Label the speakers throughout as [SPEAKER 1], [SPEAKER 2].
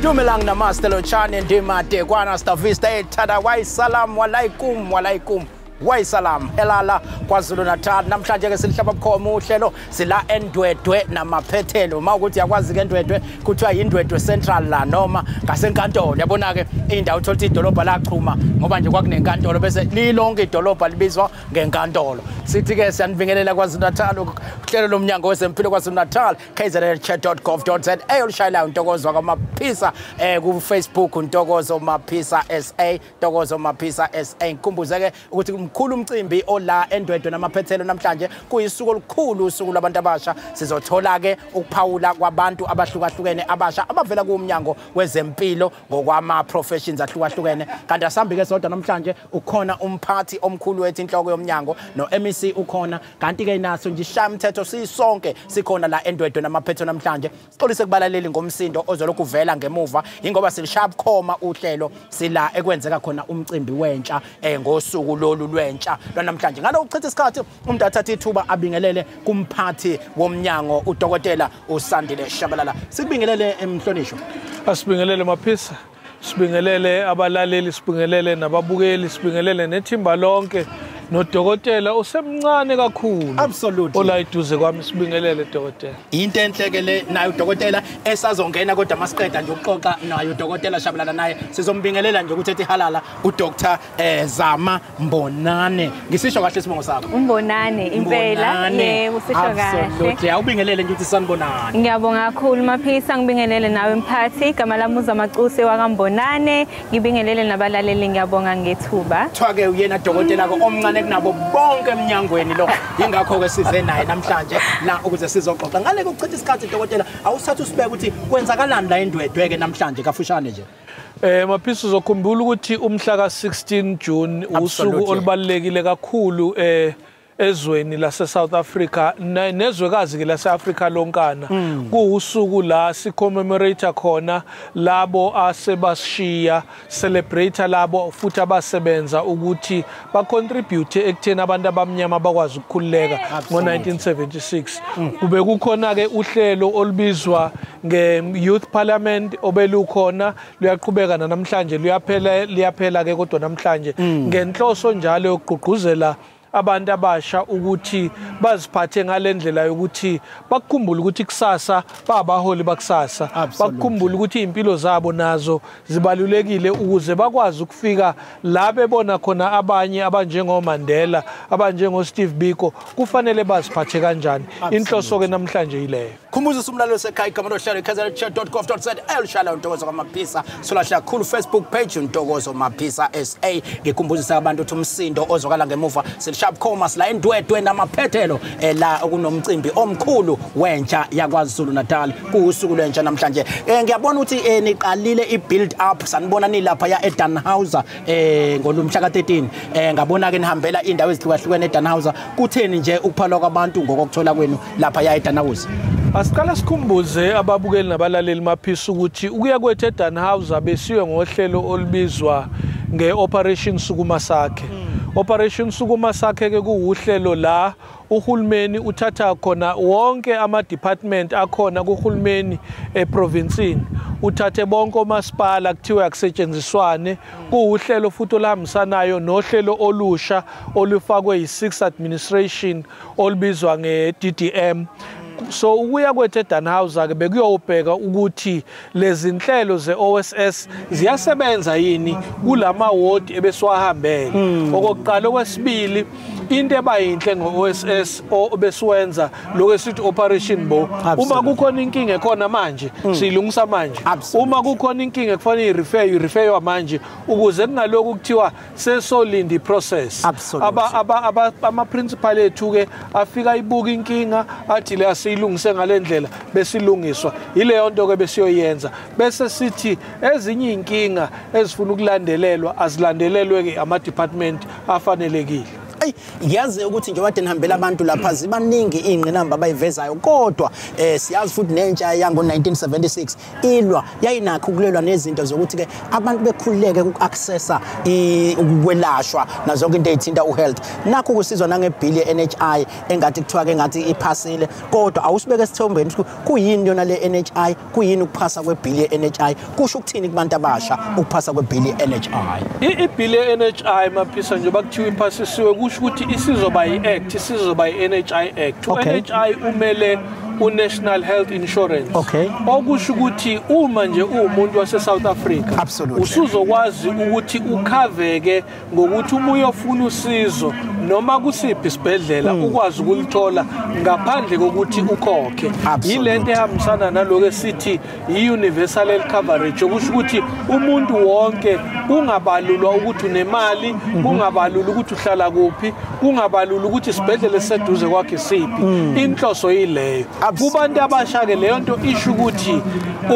[SPEAKER 1] Dumelang, namaste, lotshani, ndimate, kwana stavista, ethada, wayisalam, walaikum, walaikum. Wayisalam, elala KwaZulu Natal. Namhlanje ke silihlaba bukhoma uhlelo sila eNdwedwe namaphethelo. Mawukuthi yakwazi ke eNdwedwe kuthiwa yiNdwedwe Central la noma ngasenkantolo. Yabona ke indawo uthola ukuthi idolobha lachuma ngoba nje kwakunenkantolo bese lilonke idolobha libizwa ngenkantolo. Sithi ke siyanibingelela KwaZulu Natal uhlelo lomnyango wezempilo KwaZulu Natal kznhealthcare.gov.za olushayelayo Ntokozo kwaMaphisa ku Facebook Ntokozo Maphisa SA Ntokozo Maphisa SA. Ngikhumbuze ke ukuthi mkhulu umcimbi ola eNdwedwe namaphethelo namhlanje kuyisuku olukhulu, usuku labantu abasha. Sizothola ke ukuphawula kwabantu abahlukahlukene abasha abavela kumnyango wezempilo ngokwama professions ahlukahlukene. Kanti asambi ke sodwa namhlanje, ukhona umphathi omkhulu wethu inhloko yomnyango no MEC ukhona. Kanti ke naso nje ishaya umthetho sisonke sikhona la eNdwedwe namaphethelo namhlanje. Sixolise kubalaleli ngomsindo ozolokhu uvela ngemuva ingoba silishaya bukhoma uhlelo sila ekwenzeka khona umcimbi wentsha ngosuku lolu lwentsha lwanamhlanje. Ngalokho uchitha isikhathi umuntu athathe ithuba abingelele kumphathi womnyango udokotela uSandile Shabalala. Sikubingelele emhlonishwa.
[SPEAKER 2] Asibingelele Maphisa, sibingelele abalaleli, sibingelele nababukeli, sibingelele nethimba lonke nodokotela usemncane kakhulu.
[SPEAKER 1] Absolutely.
[SPEAKER 2] Ola iduze kwami, sibingelele dokotela.
[SPEAKER 1] Into enhle ke le nayo udokotela esazongena, kodwa masiqeda nje ukuxoxa nayo udokotela Shabalala naye sizombingelela nje ukuthi ethi halala uDr Zama Mbonane. Ngisisho kahle isibongo sakho?
[SPEAKER 3] Umbonane impela. Yebo, usisho kahle.
[SPEAKER 1] Absolutely. Awubingelele nje ukuthi sanibonani.
[SPEAKER 3] Ngiyabonga kakhulu Maphisa, ngibingelele nawe mphathi. Igama lami uZamacuse wakaMbonane. Ngibingelele nabalaleli, ngiyabonga ngethuba.
[SPEAKER 1] Kuthiwa ke uyena dokotela ke omncane kunabo bonke emnyangweni lo, yingakho ke size naye namhlanje la ukuze sizoxoxa. Ngale kokuchitha isikhathi dokotela, awusatha usibeke ukuthi kwenzakalani la eNdwedwe ke namhlanje kafushane nje.
[SPEAKER 2] Maphisa, uzokhumbula ukuthi umhla ka-16 June usuku olubalulekile kakhulu ezweni lase South Africa nezwekazi ke lase Africa lonkana. Kuwusuku la sicommemorate khona labo asebashiya, celebrate labo futhi abasebenza ukuthi bacontribute ekutheni abantu abamnyama bakwazi ukukhululeka ngo-1976. Kube kukhona ke uhlelo olubizwa nge-Youth Parliament obelukhona, luyaqhubeka namhlanje, luyaphela liyaphela ke kodwa namhlanje, ngenhloso njalo yokugqugquzela abantu abasha ukuthi baziphathe ngalendlela yokuthi bakukhumbule ukuthi kusasa babaholi bakusasa, bakukhumbule ukuthi impilo zabo nazo zibalulekile ukuze bakwazi ukufika la bebona khona abanye abanjengo Mandela, abanjengo Steve Biko, kufanele baziphathe kanjani. Inhloso ke namhlanje yileyo.
[SPEAKER 1] Khumbuza umlaleli sekhaya igama lohlelo kznhealthcare.gov.za elishala Ntokozo kwaMaphisa. Solahla kakhulu Facebook page Ntokozo Maphisa SA. Ngikhumbuzisa abantu ukuthi umsindo ozwakala ngemuva silishaya bukhoma sila eNdwedwe namaphethelo la okunomcimbi omkhulu wentsha yakwaZulu Natal kuwusuku lwentsha namhlanje. Ngiyabona ukuthi niqalile i-build up, sanibona nilapha ya eDannhauser ngolumhla ka-13. Ngabona ke nihambela indawo ezihlukahlukene eDannhauser. Kutheni nje ukuphalwa kwabantu ngokuthola kwenu lapha ya eDannhauser?
[SPEAKER 2] Asiqala sikhumbuze ababukeli nabalaleli Maphisa ukuthi ukuya kwethu eDannhauser besiwe ngohlelo olubizwa nge-Operation Sukuma Sakhe. Operation Sukuma Sakhe ke kuwuhlelo la uhulumeni uthatha khona wonke ama-department akhona kuhulumeni eprovinsini, uthathe bonke omasipala kuthiwe akusetshenziswane. Kuwuhlelo futhi olahambisanayo nohlelo olusha olufakwe yi-6 administration olubizwa nge-DDM. So ukuya kwethu eDannhauser ke bekuyobheka ukuthi lezi nhlelo ze-OSS ziyasebenza yini kulama ward ebesiwahambele. Okokuqala, okwesibili, into ebayinhle ngo-OSS obesiwenza lokho esithi Operation Bo, uma kukhona inkinga ekhona manje siyilungisa manje, uma kukhona inkinga ekufanele irefer ireferwa manje ukuze kungalokhu kuthiwa sesolinda iprocess. Ama-principal ethu ke afika ibuka inkinga athi le asiyilungise ngalendlela besilungiswa. Yileyo nto ke besiyoyenza, bese sithi ezinye inkinga ezifuna ukulandelelwa azilandelelwe ke ama-department afanelekile.
[SPEAKER 1] Ey, ngiyazi ukuthi nje wade nihambela abantu lapha zibaningi ingqinamba abayivezayo, kodwa siyazi futhi nentsha yango 1976 ilwa yayinakho ukulelwa nezinto zokuthi ke abantu bekhululeke uku-accessa ukwelashwa nazonke into ezithinta uhealth. Nakho kusizwa nangebill ye-NHI engathi kuthiwa ke ngathi iphasile, kodwa awusibeke esithombeni ukuthi kuyini yona le NHI, kuyini ukuphasa kwebill ye-NHI, kusho ukuthini kubantu abasha ukuphasa kwebill ye-NHI?
[SPEAKER 2] Ibill ye-NHI Maphisa, njengoba kuthiwa iphasisiwe, kusho ukuthi isizoba yi-act, isizoba yi-NHI Act. U-NHI umele u-National Health Insurance. Okusho ukuthi uma nje uwumuntu wase-South Africa, usuzokwazi ukuthi ukhaveke ngokuthi uma uyofuna usizo noma kusiphi isibhedlela ukwazi ukulithola ngaphandle kokuthi ukhokhe. Yilento ehambisana naloko esithi i-universal health coverage, okusho ukuthi umuntu wonke kungabalulwa ukuthi unemali, kungabalulwa ukuthi uhlala kuphi, kungabalulwa ukuthi isibhedlela esiseduze kwakhe siphi. Inhloso yileyo. Kubantu abasha-ke leyo nto isho ukuthi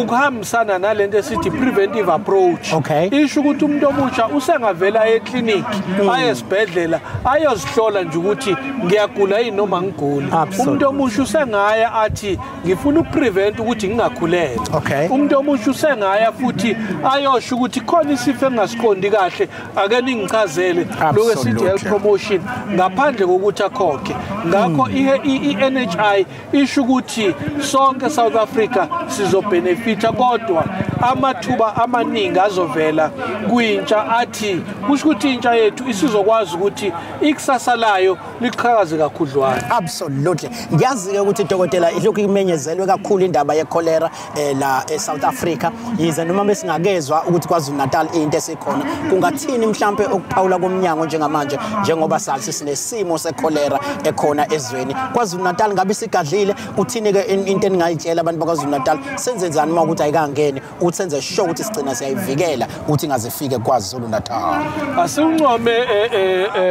[SPEAKER 2] ukuhambisana nalento esithi preventive approach. Isho ukuthi umuntu omusha usengavela aye eklinikhi, aye esibhedlela, ayozihlola nje ukuthi ngiyagula yini noma ngiguli. Umuntu omusha usengaya athi ngifuna ukuprevent ukuthi ngingakhulelwa. Umuntu omusha usengaya futhi ayosho ukuthi khona isifo engasiqondi kahle, ake ningichazele, lokho esithi health promotion, ngaphandle kokuthi akhokhe. Ngakho i-NHI isho ukuthi sonke South Africa sizobenefita, kodwa amathuba amaningi azovela kwintsha, athi kusho ukuthi intsha yethu isizokwazi ukuthi ikusasa layo liqhakaze kakhudlwana.
[SPEAKER 1] Absolutely. Ngiyazi-ke ukuthi dokotela ilokhu imenyezelwe kakhulu indaba yecholera la eSouth Africa, yize noma besingakezwa ukuthi KwaZulu Natal into esikhona. Kungathini mhlambe ukuphawula komnyango njengamanje, njengoba sazi sinesimo secholera ekhona ezweni KwaZulu Natal, ngabe isigadlile? Uthini-ke into eningayitshela abantu bakwaZulu Natal, senzenzani uma ukuthi ayikangeni, ukuthi senze sure ukuthi sigcina siyayivikela ukuthi ingaze ifike KwaZulu Natal?
[SPEAKER 2] Asiwuncome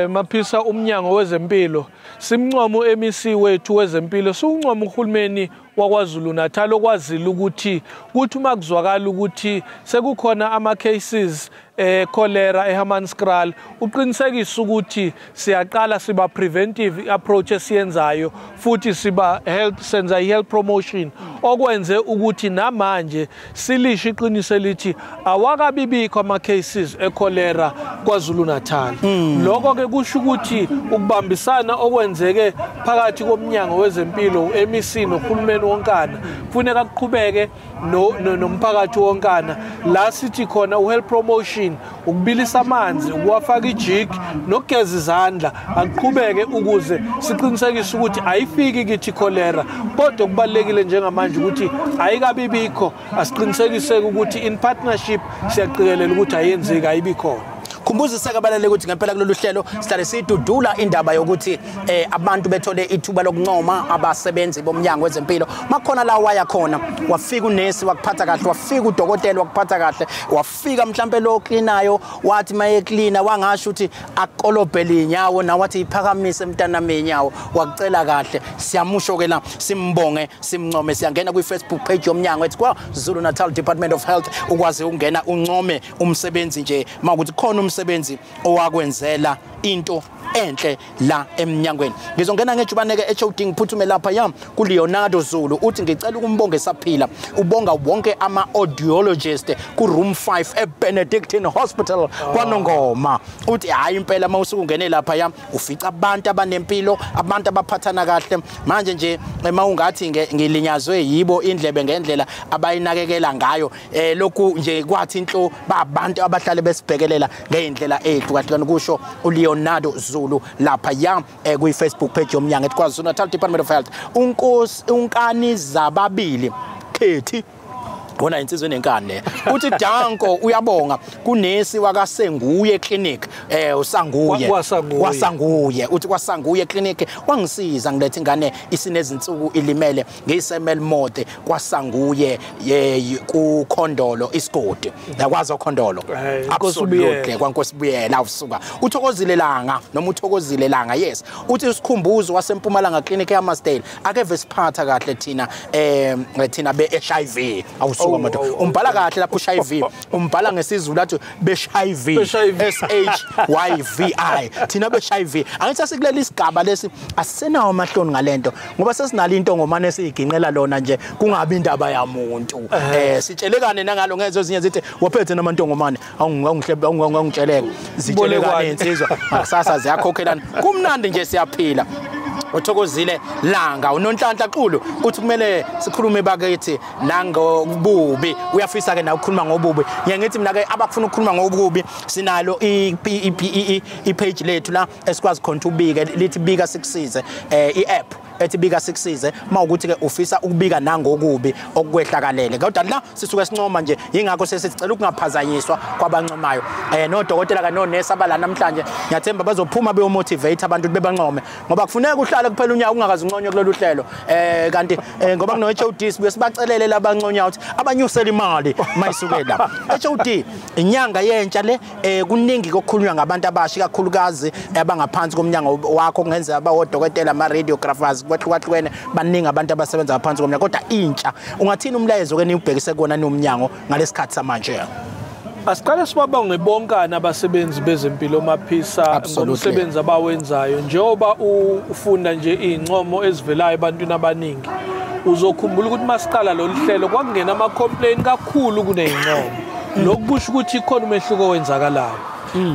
[SPEAKER 2] Maphisa umnyango wezempilo, simncome u-MEC wethu wezempilo, siwuncome uhulumeni wakwaZulu Natal okwazile ukuthi kuthi uma kuzwakala ukuthi sekukhona ama cases cholera eHammanskraal, uqinisekisa ukuthi siyaqala siba preventive approach esiyenzayo, futhi siba health, senza i-health promotion, okwenze ukuthi namanje silisho iqiniso elithi awakabibikho ama cases echolera KwaZulu Natal. Lokho ke kusho ukuthi ukubambisana okwenzeke phakathi komnyango wezempilo, u-MEC nohulumeni wonkana, kufuneka kuqhubeke nomphakathi wonkana. La sithi khona u-health promotion, ukubilisa amanzi, ukuwafaka ijik nokugeza izandla, akuqhubeke ukuze siqinisekise ukuthi ayifiki kithi cholera. Kodwa kubalulekile njengamanje ukuthi ayikabibikho, asiqinisekise ukuthi in partnership siyaqikelela ukuthi ayenzeki, ayibikhona.
[SPEAKER 1] Khumbuziseka abalaleli ukuthi ngempela kulolu hlelo sihlale sidudula indaba yokuthi abantu bethole ithuba lokuncoma abasebenzi bomnyango wezempilo. Makhona la waya khona, wafika unesi wakuphatha kahle, wafika udokotela wakuphatha kahle, wafika mhlambe lo cleanayo wathi maye cleaner wangasho ukuthi akolobhele inyawo, na wathi iphakamise mntanami inyawo, wakucela kahle. Siyamusho ke la, simbonge, simncome. Siyangena kwi Facebook page yomnyango ethi KwaZulu Natal Department of Health, ukwazi ukungena uncome umsebenzi nje mawukuthi khona umsebenzi owakwenzela into enhle la emnyangweni. Ngizongena ngejubane ke HOD ngiphuthume lapha yam ku Leonardo Zulu, uthi ngicela ukumbonga esaphila, ubonga wonke ama audiologist ku room 5 e Benedictine Hospital kwaNongoma. Uthi hayi impela mawusuku ungene lapha yam ufica abantu abanempilo, abantu abaphathana kahle. Manje nje mawungathi ngilinyazwe yibo indlebe ngendlela abayinakekela ngayo, lokhu nje kwathi inhlo babantu abahlale besibhekelela ngeindlela ezihlukahlukene, kusho uLeonardo Zulu lapha ya kwi Facebook page yomnyango ethi KwaZulu Natal Department of Health. Unkosi uNkani Zababili Khethi, wona insizwe enenkani le, uthi danko uyabonga kunesi wakasenguye clinic, usanguye kwasanguye, uthi kwasanguye clinic wangisiza ngilethe ingane isinezinsuku ilimele ngiyisemel mode kwasanguye kukhondolo isigodi yakwazi okhondolo. Absolutely, kwaNkosibuyela usuka uthokozile langa noma uthokozile langa, yes. Uthi usikhumbuzo wasempumalanga clinic eHammersdale akeve siphatha kahle thina thina be HIV. Suka madoda, umbhala kahle lapho HIV, umbhala ngesiZulu athi be-HIV, SHYVI, thina be-HIV. Angithi asikuleli isigaba lesi asisenawo amahloni ngalento, ngoba sesinalo into ngomane siyiginqela lona nje kungabi indaba yamuntu. Sitshelekane nangalo ngezo ezinye zithi waphethe namantongomane, awungihlebe awungitsheleke, zitshelekane insizwa kusasa ziyakhokhelana, kumnandi nje siyaphila. Uthokozile Langa uNonhlanhla Xulu uthi kumele sikhulume bakithi nangobubi, uyafisa ke na ukukhuluma ngobubi. Ngiye ngithi mina ke abafuna ukukhuluma ngobubi sinalo i-page lethu la esikwazi khona ubike, lithi Bika Sikusize, i-app ethi Bika Sikusize mawukuthi ke ufisa ukubika nangokubi okwehlakalele. Kodwa la sisuke sincoma nje, yingakho sesicela ukungaphazanyiswa kwabancomayo. Nodokotela ka nonesi abala namhlanje ngiyathemba bazophuma beyomotivate abantu bebancome, ngoba kufuneka uhlale kuphela unyaka ungakaze unconywe kulolu hlelo. Kanti ngoba kuno HOD sibuye sibacelele labanconyayo ukuthi abanyusele imali mayisuke la. HOD inyanga yentsha le, kuningi kokukhulunywa ngabantu abasha ikakhulukazi abangaphansi komnyango wakho, kungenzeka abawodokotela, ama radiographers, kwahlukahlukene, baningi abantu abasebenza ngaphansi komnyango. Kodwa intsha ungathini umlayezo ke niubhekise kona nomnyango ngalesikhathi samanje?
[SPEAKER 2] Asiqale sibabonge bonkana abasebenzi bezempilo Maphisa ngomsebenzi abawenzayo. Njengoba ufunda nje iy'ncomo ezivelayo ebantwini abaningi, uzokhumbula ukuthi masiqala lolu hlelo kwakungena ama-complaint kakhulu kuney'ncomo. Lokhu kusho ukuthi khona umehluko owenzakalayo.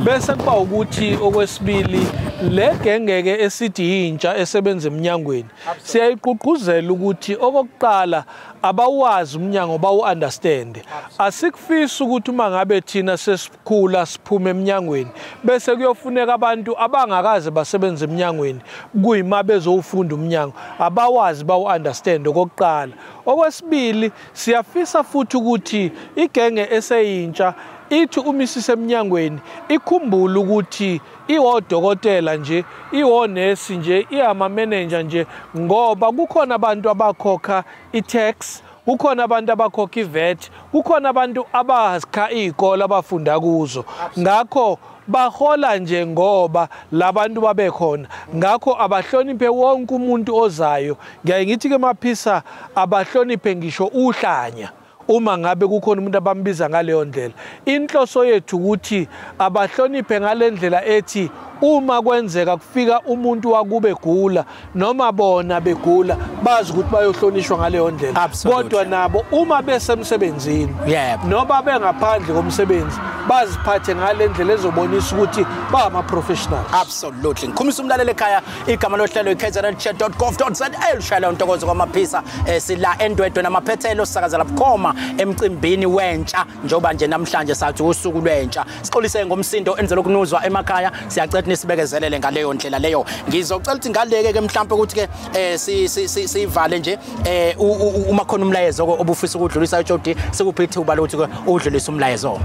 [SPEAKER 2] Bese kuba ukuthi okwesibili, le gengeke esithi intsha esebenza eminyangweni siyayigqugquzela ukuthi okokuqala abawazi umnyango bawu-understand. Asikufisi ukuthi uma ngabe thina sesikhula siphume eminyangweni bese kuyofuneka abantu abangakaze basebenze eminyangweni kuyima bezowufunda umnyango, abawazi bawu-understand okokuqala. Okwesibili, siyafisa futhi ukuthi igenge eseyintsha ithi uma isisemnyangweni ikhumbule ukuthi iwodokotela nje, iwonesi nje, iyama-manager nje, ngoba kukhona abantu abakhokha i-tax, kukhona abantu abakhokha i-VAT, kukhona abantu abakha iy'kole abafunda kuzo. Ngakho bahola nje ngoba labantu babekhona. Ngakho abahloniphe wonke umuntu ozayo. Ngiyaye ngithi-ke Maphisa, abahloniphe ngisho uhlanya uma ngabe kukhona umuntu abambiza ngaleyo ndlela. Inhloso yethu ukuthi abahloniphe ngale ndlela ethi uma kwenzeka kufika umuntu wakube gula noma bona begula, bazi ukuthi bayohlonishwa ngaleyo ndlela. Kodwa nabo uma besemsebenzini noma bengaphandle komsebenzi baziphathe ngale ndlela ezobonisa ukuthi bangama-professionals.
[SPEAKER 1] Absolutely. Ngikhumisa umlaleli ekhaya, igama lohlelo i-kznhealthcare.gov.za, lushayela uNtokozo kwaMaphisa. Sila eNdwedwe namaphethelo, sisakazela bukhoma emcimbini wentsha, njengoba nje namhlanje sathi usuku lwentsha. Sixolise ngomsindo enzela ukunuzwa emakhaya, siyacela nisibekezelele ngaleyo ndlela leyo. Ngizocela ukuthi ngaleke ke mhlawumbe ukuthi ke sivale nje, uma khona umlayezo obufisa ukudlulisa HOD, sikuphi ithuba lokuthi udlulise umlayezo.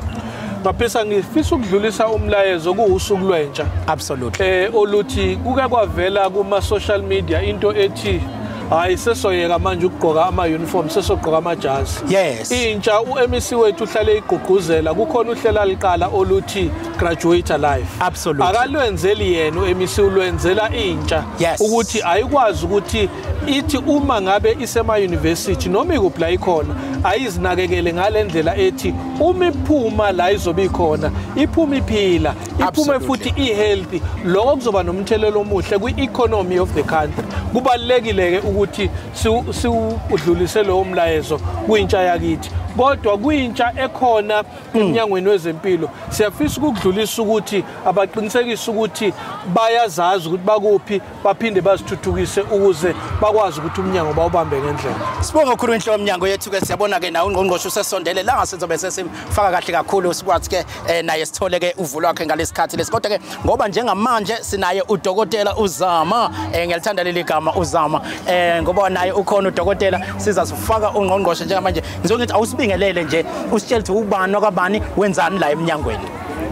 [SPEAKER 2] Maphisa, ngifisa ukudlulisa umlayezo kuwusuku lwentsha.
[SPEAKER 1] Absolutely.
[SPEAKER 2] Oluthi kuke kwavela kuma social media into ethi hayi sesoyeka manje ukugqoka ama-uniform, sesogqoka amajazi.
[SPEAKER 1] Yes.
[SPEAKER 2] Intsha u-MEC wethu uhlale igqugquzela, kukhona uhlelo aliqala oluthi Graduate Life.
[SPEAKER 1] Absolutely.
[SPEAKER 2] Akalwenzeli yena u-MEC, ulwenzela intsha.
[SPEAKER 1] Yes.
[SPEAKER 2] Ukuthi ayikwazi ukuthi ithi uma ngabe isema-university noma ikuphi la ikhona ayizinakekele ngale ndlela ethi uma iphuma la izobe ikhona, iphume iphila, iphume futhi i-healthy. Lokho kuzoba nomthelelo omuhle kwi-economy of the country. Kubalulekile-ke ukuthi siwudlulise lowo mlayezo kwintsha yakithi. Kodwa kwintsha ekhona emnyangweni wezempilo siyafisa ukudlulisa ukuthi abaqinisekise ukuthi bayazazi ukuthi bakuphi, baphinde bazithuthukise ukuze bakwazi ukuthi umnyango bawubambe ngendlela.
[SPEAKER 1] Sibonga kakhulu inhloko yomnyango yethu ke, siyabona ke nawe ungqongqoshe usesondele la ngasizobe sesimfaka kahle kakhulu, sikwazi ke naye sithole ke uvulo lwakhe ngalesikhathi lesi. Kodwa ke ngoba njengamanje sinaye udokotela uZama, ngiyalithanda leli gama uZama, ngoba naye ukhona udokotela, sizasifaka ungqongqoshe njengamanje. Ngizongithi awusibingelele nje usitshele ukuthi ubani wakabani wenzani la emnyangweni.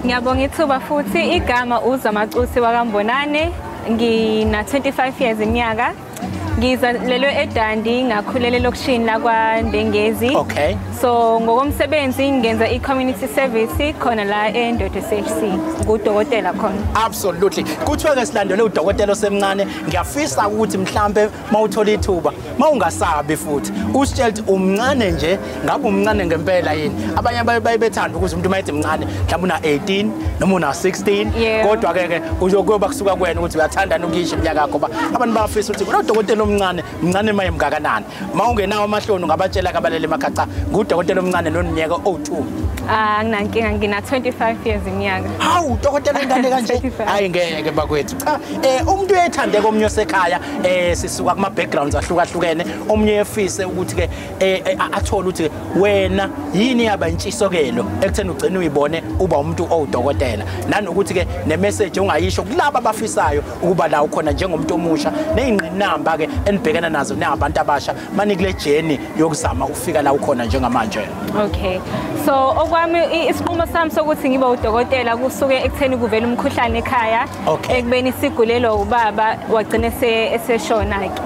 [SPEAKER 3] Ngiyabonga ithuba futhi. Igama uZama Cusi wakaMbonane, ngina 25 years iminyaka. Ngizalelwe eDundee, ngakhulela elokishini lakwaNdengezi.
[SPEAKER 1] Okay.
[SPEAKER 3] So ngokomsebenzi ngenza i-community service khona la eNdwedwe CHC, ngudokotela khona.
[SPEAKER 1] Absolutely. Kuthiwa ke silandele udokotela osemncane, ngiyafisa ukuthi mhlambe mawuthola ithuba, mawungasabi futhi usitshela ukuthi umncane nje, ngabe umncane ngempela yini? Abanye bayebethanda ukuthi umuntu mayethi mncane, mhlawumbe una 18 noma una 16, kodwa ke ke uzokuba kusuka kuwena ukuthi uyathanda ukuyisho iminyaka yakho ba abantu bayafisa ukuthi kunodokotela omncane, mncane maye mgakanani. Mawungenawo amahloni ungabatshela kabalele emakhaya, ngudokotela omncane noneminyaka o2.
[SPEAKER 3] Anginankinga, ngina 25 years iminyaka.
[SPEAKER 1] Hawu, dokotela ingane kanje. Hayi ngeke bakwethu. Cha, umuntu uyethandeka omnye osekhaya, sisuka kuma backgrounds ahlukahlukene, omnye efise ukuthi ke athole ukuthi wena yini yaba intshisokelo ekutheni ugcine uyibone uba umuntu owudokotela. Nanokuthi ke ne message ongayisho kulabo abafisayo ukuba la ukhona njengomuntu omusha nezingqinamba ke enibhekana nazo nabantu abasha manikule journey yokuzama ukufika la ukhona njengamanje.
[SPEAKER 3] Okay. So okwami isinqumo sami sokuthi ngibe udokotela kusuke ekutheni kuvela umkhuhlane ekhaya, ekubeni sigulelwa ubaba wagcina eseshona ke.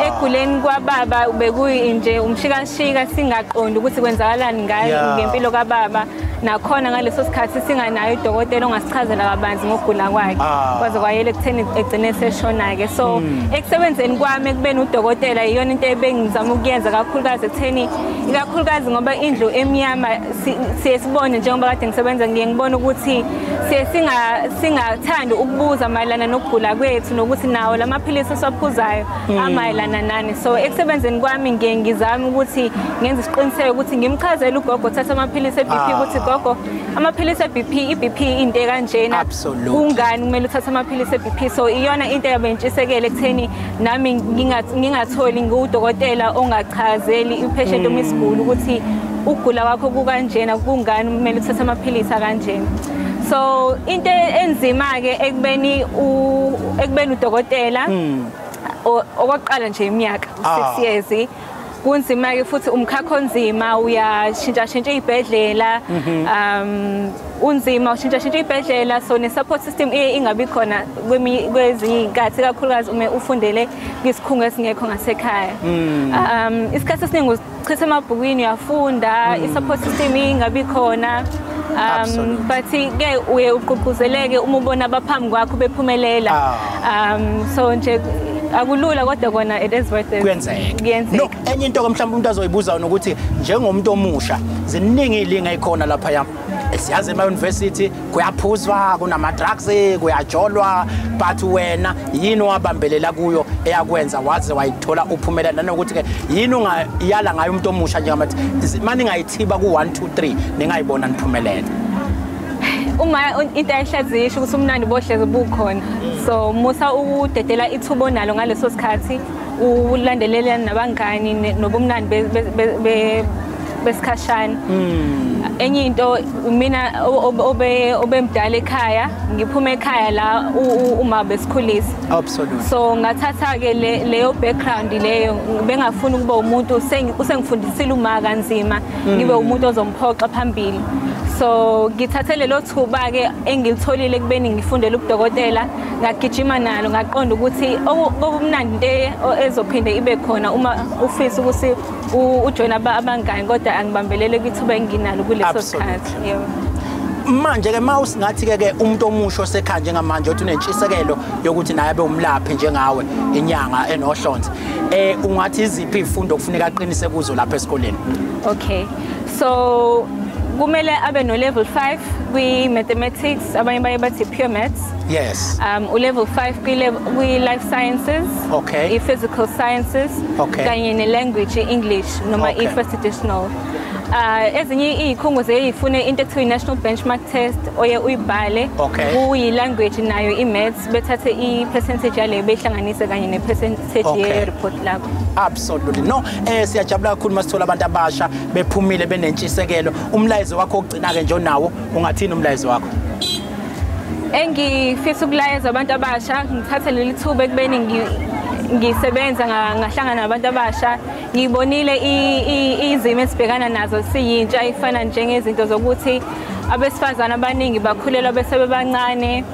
[SPEAKER 3] Eguleni kwababa bekuyi nje umshikashika singaqondi ukuthi kwenzakalani ngayo ngempilo kababa, nakhona ngaleso sikhathi singanayo udokotela ongasichazela kabanzi ngokugula kwakhe, kwaze kwayela ekutheni egcine eseshona ke. So ekusebenzeni kwami ekubeni udokotela iyona into ebengizama ukuyenza kakhulukazi ekutheni, ikakhulukazi ngoba indlu emnyama siye sibone njengoba kade ngisebenza, ngiye ngibone ukuthi siye singathandi ukubuza mayelana nokugula kwethu nokuthi nawo lamaphilisi esiwaphuzayo amayelana nani. So ekusebenzeni kwami ngiye ngizame ukuthi ngenze isiqiniseko ukuthi ngimchazele ugogo othatha amaphilisi e-BP ukuthi gogo, amaphilisi e-BP, i-BP into ekanjena, kungani kumele uthathe amaphilisi e-BP. So iyona into eyabe intshisekele ekutheni nami ngingatholi ngudokotela ongachazeli i-patient uma isiguli ukuthi ukugula kwakho kukanjena, kungani kumele uthathe amaphilisi akanjena. So into enzima ke ekubeni udokotela, okokuqala nje iminyaka 6 years kunzima ke, futhi umkhakha onzima, uyashintsha izibhedlela, unzima ushintsha izibhedlela, so ne support system iye ingabi khona kwezinye inkathi, kakhulukazi uma ufundele kwisikhungo esingekho ngasekhaya. Isikhathi esiningi uchitha emabhukwini uyafunda, i support system ingabi khona. But ke uye ugqugquzeleke uma ubona abaphambi kwakho bephumelela. So nje akulula kodwa kona it is worth it.
[SPEAKER 1] Kuyenzeka. No, enye into ke mhlawumbe umuntu azoyibuza ukuthi njengomuntu omusha ziningi izilinga ezikhona lapha yami. Siyazi ema university kuyaphuzwa, kunama drugs, kuyajolwa, but wena yini wabambelela kuyo eyakwenza waze wayithola uphumelela, nanokuthi ke yini ungayala ngayo umuntu omusha njengathi mani ngayithiba ku 1 2 3 ningayibona niphumelela?
[SPEAKER 3] Uma into ayihlazisho ukuthi umnandi bohleze bukhona, so musa ukudedela ithuba onalo ngaleso sikhathi, ulandelelana nabangani nobumnandi besikhashana. Enye into mina obemdala ekhaya, ngiphuma ekhaya la uma besikhulisa.
[SPEAKER 1] Absolutely.
[SPEAKER 3] So ngathatha ke leyo background leyo, bengafuni ukuba umuntu usengifundisile uma kanzima, ngibe umuntu ozomphoxa phambili. So ngithathe lelo thuba ke engilitholile ekubeni ngifundele ubudokotela, ngagijima nalo, ngaqonda ukuthi okumnandi into ezophinde ibe khona uma ufisa ukuthi ujoin abangani, kodwa angibambelele kwithuba enginalo kuleso sikhathi. Yebo.
[SPEAKER 1] Manje ke mawusingathi ke umuntu omusha osekhaya njengamanje othi unentshisekelo yokuthi naye abe umlaphi njengawe, inyanga enohlonze, ungathi iziphi izifundo kufuneka aqinise kuzo lapha esikoleni?
[SPEAKER 3] Okay. So kumele abe no level 5 kwi mathematics, abanye baye bathi pure maths.
[SPEAKER 1] Yes.
[SPEAKER 3] U level 5 kwi life sciences.
[SPEAKER 1] Okay.
[SPEAKER 3] I physical sciences.
[SPEAKER 1] Okay.
[SPEAKER 3] Kanye ne language English noma i first additional. Ezinye izikhungo ziyifune into ekuthiwa i-national benchmark test oye uyibhale kuyi language nayo i-maths, bethathe i-percentage yaleyo behlanganise kanye ne-percentage ye-report lakho.
[SPEAKER 1] Absolutely. No, siyajabula kakhulu masithola abantu abasha bephumile benentshisekelo. Umlayezo wakho ogcina ke nje onawo, ungathini umlayezo wakho?
[SPEAKER 3] Engifisa ukulayeza abantu abasha, ngithathe leli thuba ekubeni ngisebenza ngahlangana nabantu abasha, ngibonile izimo esibhekana nazo siyintsha, ifana njengezinto zokuthi abesifazana abaningi bakhulelwa bese bebancane,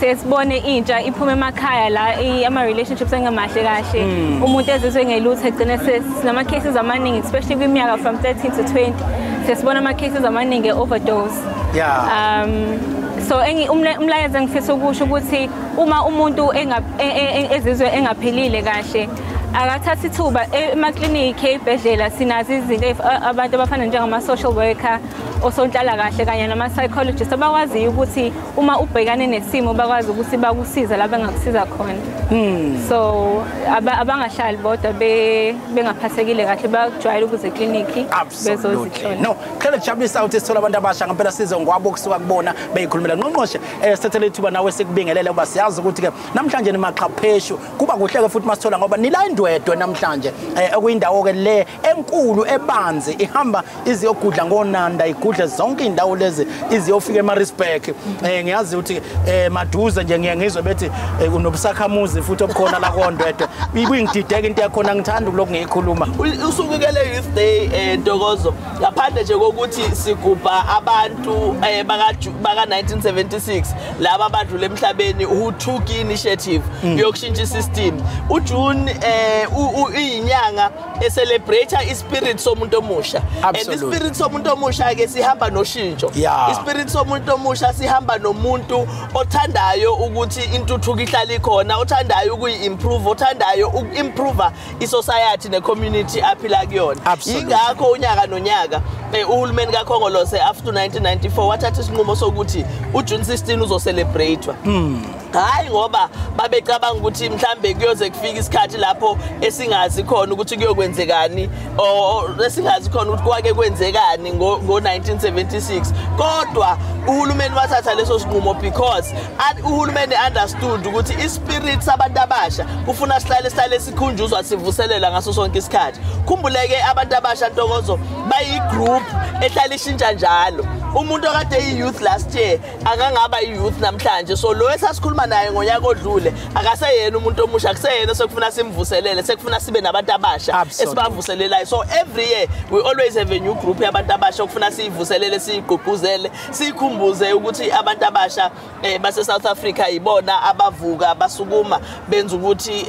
[SPEAKER 3] Sesibone intsha iphume emakhaya la ama relationships engamahle kahle, umuntu ezizwe ngelutho egcine sinama cases amaningi, especially kwiminyaka from 13 to 20 sesibona ama cases amaningi overdose. So umlayezo engifisa ukusho ukuthi uma umuntu ezizwe engaphilile kahle akathatha ithuba emaklinikhi, ey'bhedlela sinazo izinto abantu abafana njengama-social worker, osonhlala kahle kanye nama-psychologist abakwaziyo ukuthi uma ubhekane nesimo bakwazi ukuthi bakusiza la bengakusiza khona. So abangahlali bodwa bengaphathekile kahle, bakujwayele ukuze eklinikhi bezozihlola.
[SPEAKER 1] No, kuhlele kujabulisa ukuthi sithola abantu abasha ngempela size ngwabo kusuka kubona beyikhulumela. Ngqongqoshe, sithathele ithuba nawe sikubingelele ngoba siyazi ukuthi-ke namhlanje nimaqhapheshu, kuba kuhle-ke futhi masithola ngoba nila eNdwedwe namhlanje, okuyindawo-ke le enkulu ebanzi, ihamba iziyogudla ngonanda, igudle zonke iy'ndawo lezi iziyofika eMaritzburg. Ngiyazi ukuthi maduze nje ngiye ngizwe bethi unobusakhamuzi futhi obukhona la koNdwedwe. Ibuyingidideka into yakhona, ngithanda ukulokhu ngiyikhuluma.
[SPEAKER 4] Usuku ke le Youth Day, Ntokozo, ngaphandle nje kokuthi sigubha abantu baka 1976 laba abadlule emhlabeni who took initiative yokushintsha isystem. uJune iyinyanga ecelebrate ispirit somuntu omusha. And ispirit somuntu omusha ke sihamba noshintsho. Ispirit somuntu omusha sihamba nomuntu othandayo ukuthi intuthuko ihlale ikhona, othandayo ukuyi-improve, othandayo uku-improve i-society ne-community aphila kuyona. Yingakho unyaka nonyaka uhulumeni kaKhongolose after 1994 wathatha isinqumo sokuthi uJune 16 uzocelebratewa. Hayi ngoba babecabanga ukuthi mhlambe kuyoze kufika isikhathi lapho esingazi khona ukuthi kuyokwenzekani, esingazi khona ukuthi kwake kwenzekani ngo-1976, kodwa uhulumeni wathatha leso sinqumo because uhulumeni understood ukuthi ispirit sabantu abasha kufuna sihlale sikhunjuzwa sivuselela ngaso sonke isikhathi. Khumbuleke abantu abasha, Ntokozo, bayigroup ehlala ishintsha njalo. Umuntu okade i-youth last year akangaba i-youth namhlanje, so lo esasikhuluma naye ngonyaka odlule akaseyena umuntu omusha, akuseyena sekufuna simvuselele, sekufuna sibe nabantu abasha esibavuselelayo. So every year we always have a new group yabantu abasha okufuna siyivuselele, siyigqugquzele, siyikhumbuze ukuthi abantu abasha base South Africa yibona abavuka basukuma benza ukuthi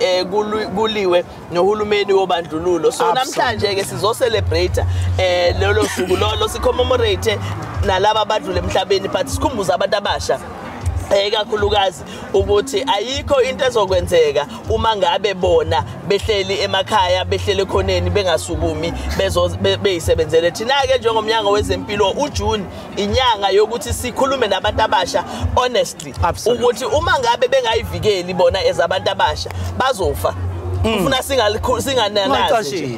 [SPEAKER 4] kuliwe nohulumeni wobandlululo. So namhlanje ke sizocelebrate lolo suku lolo, sicommemorate nalaba abadlule emhlabeni, but sikhumbuza abantu abasha ekakhulukazi ukuthi ayikho into ezokwenzeka uma ngabe bona behleli emakhaya, behleli ekhoneni, bengasukumi beyisebenzele. Thina ke njengomnyango wezempilo, uJune inyanga yokuthi sikhulume nabantu abasha honestly, ukuthi uma ngabe bengayivikeli bona ezabantu abasha bazofa. Ufuna singananazi.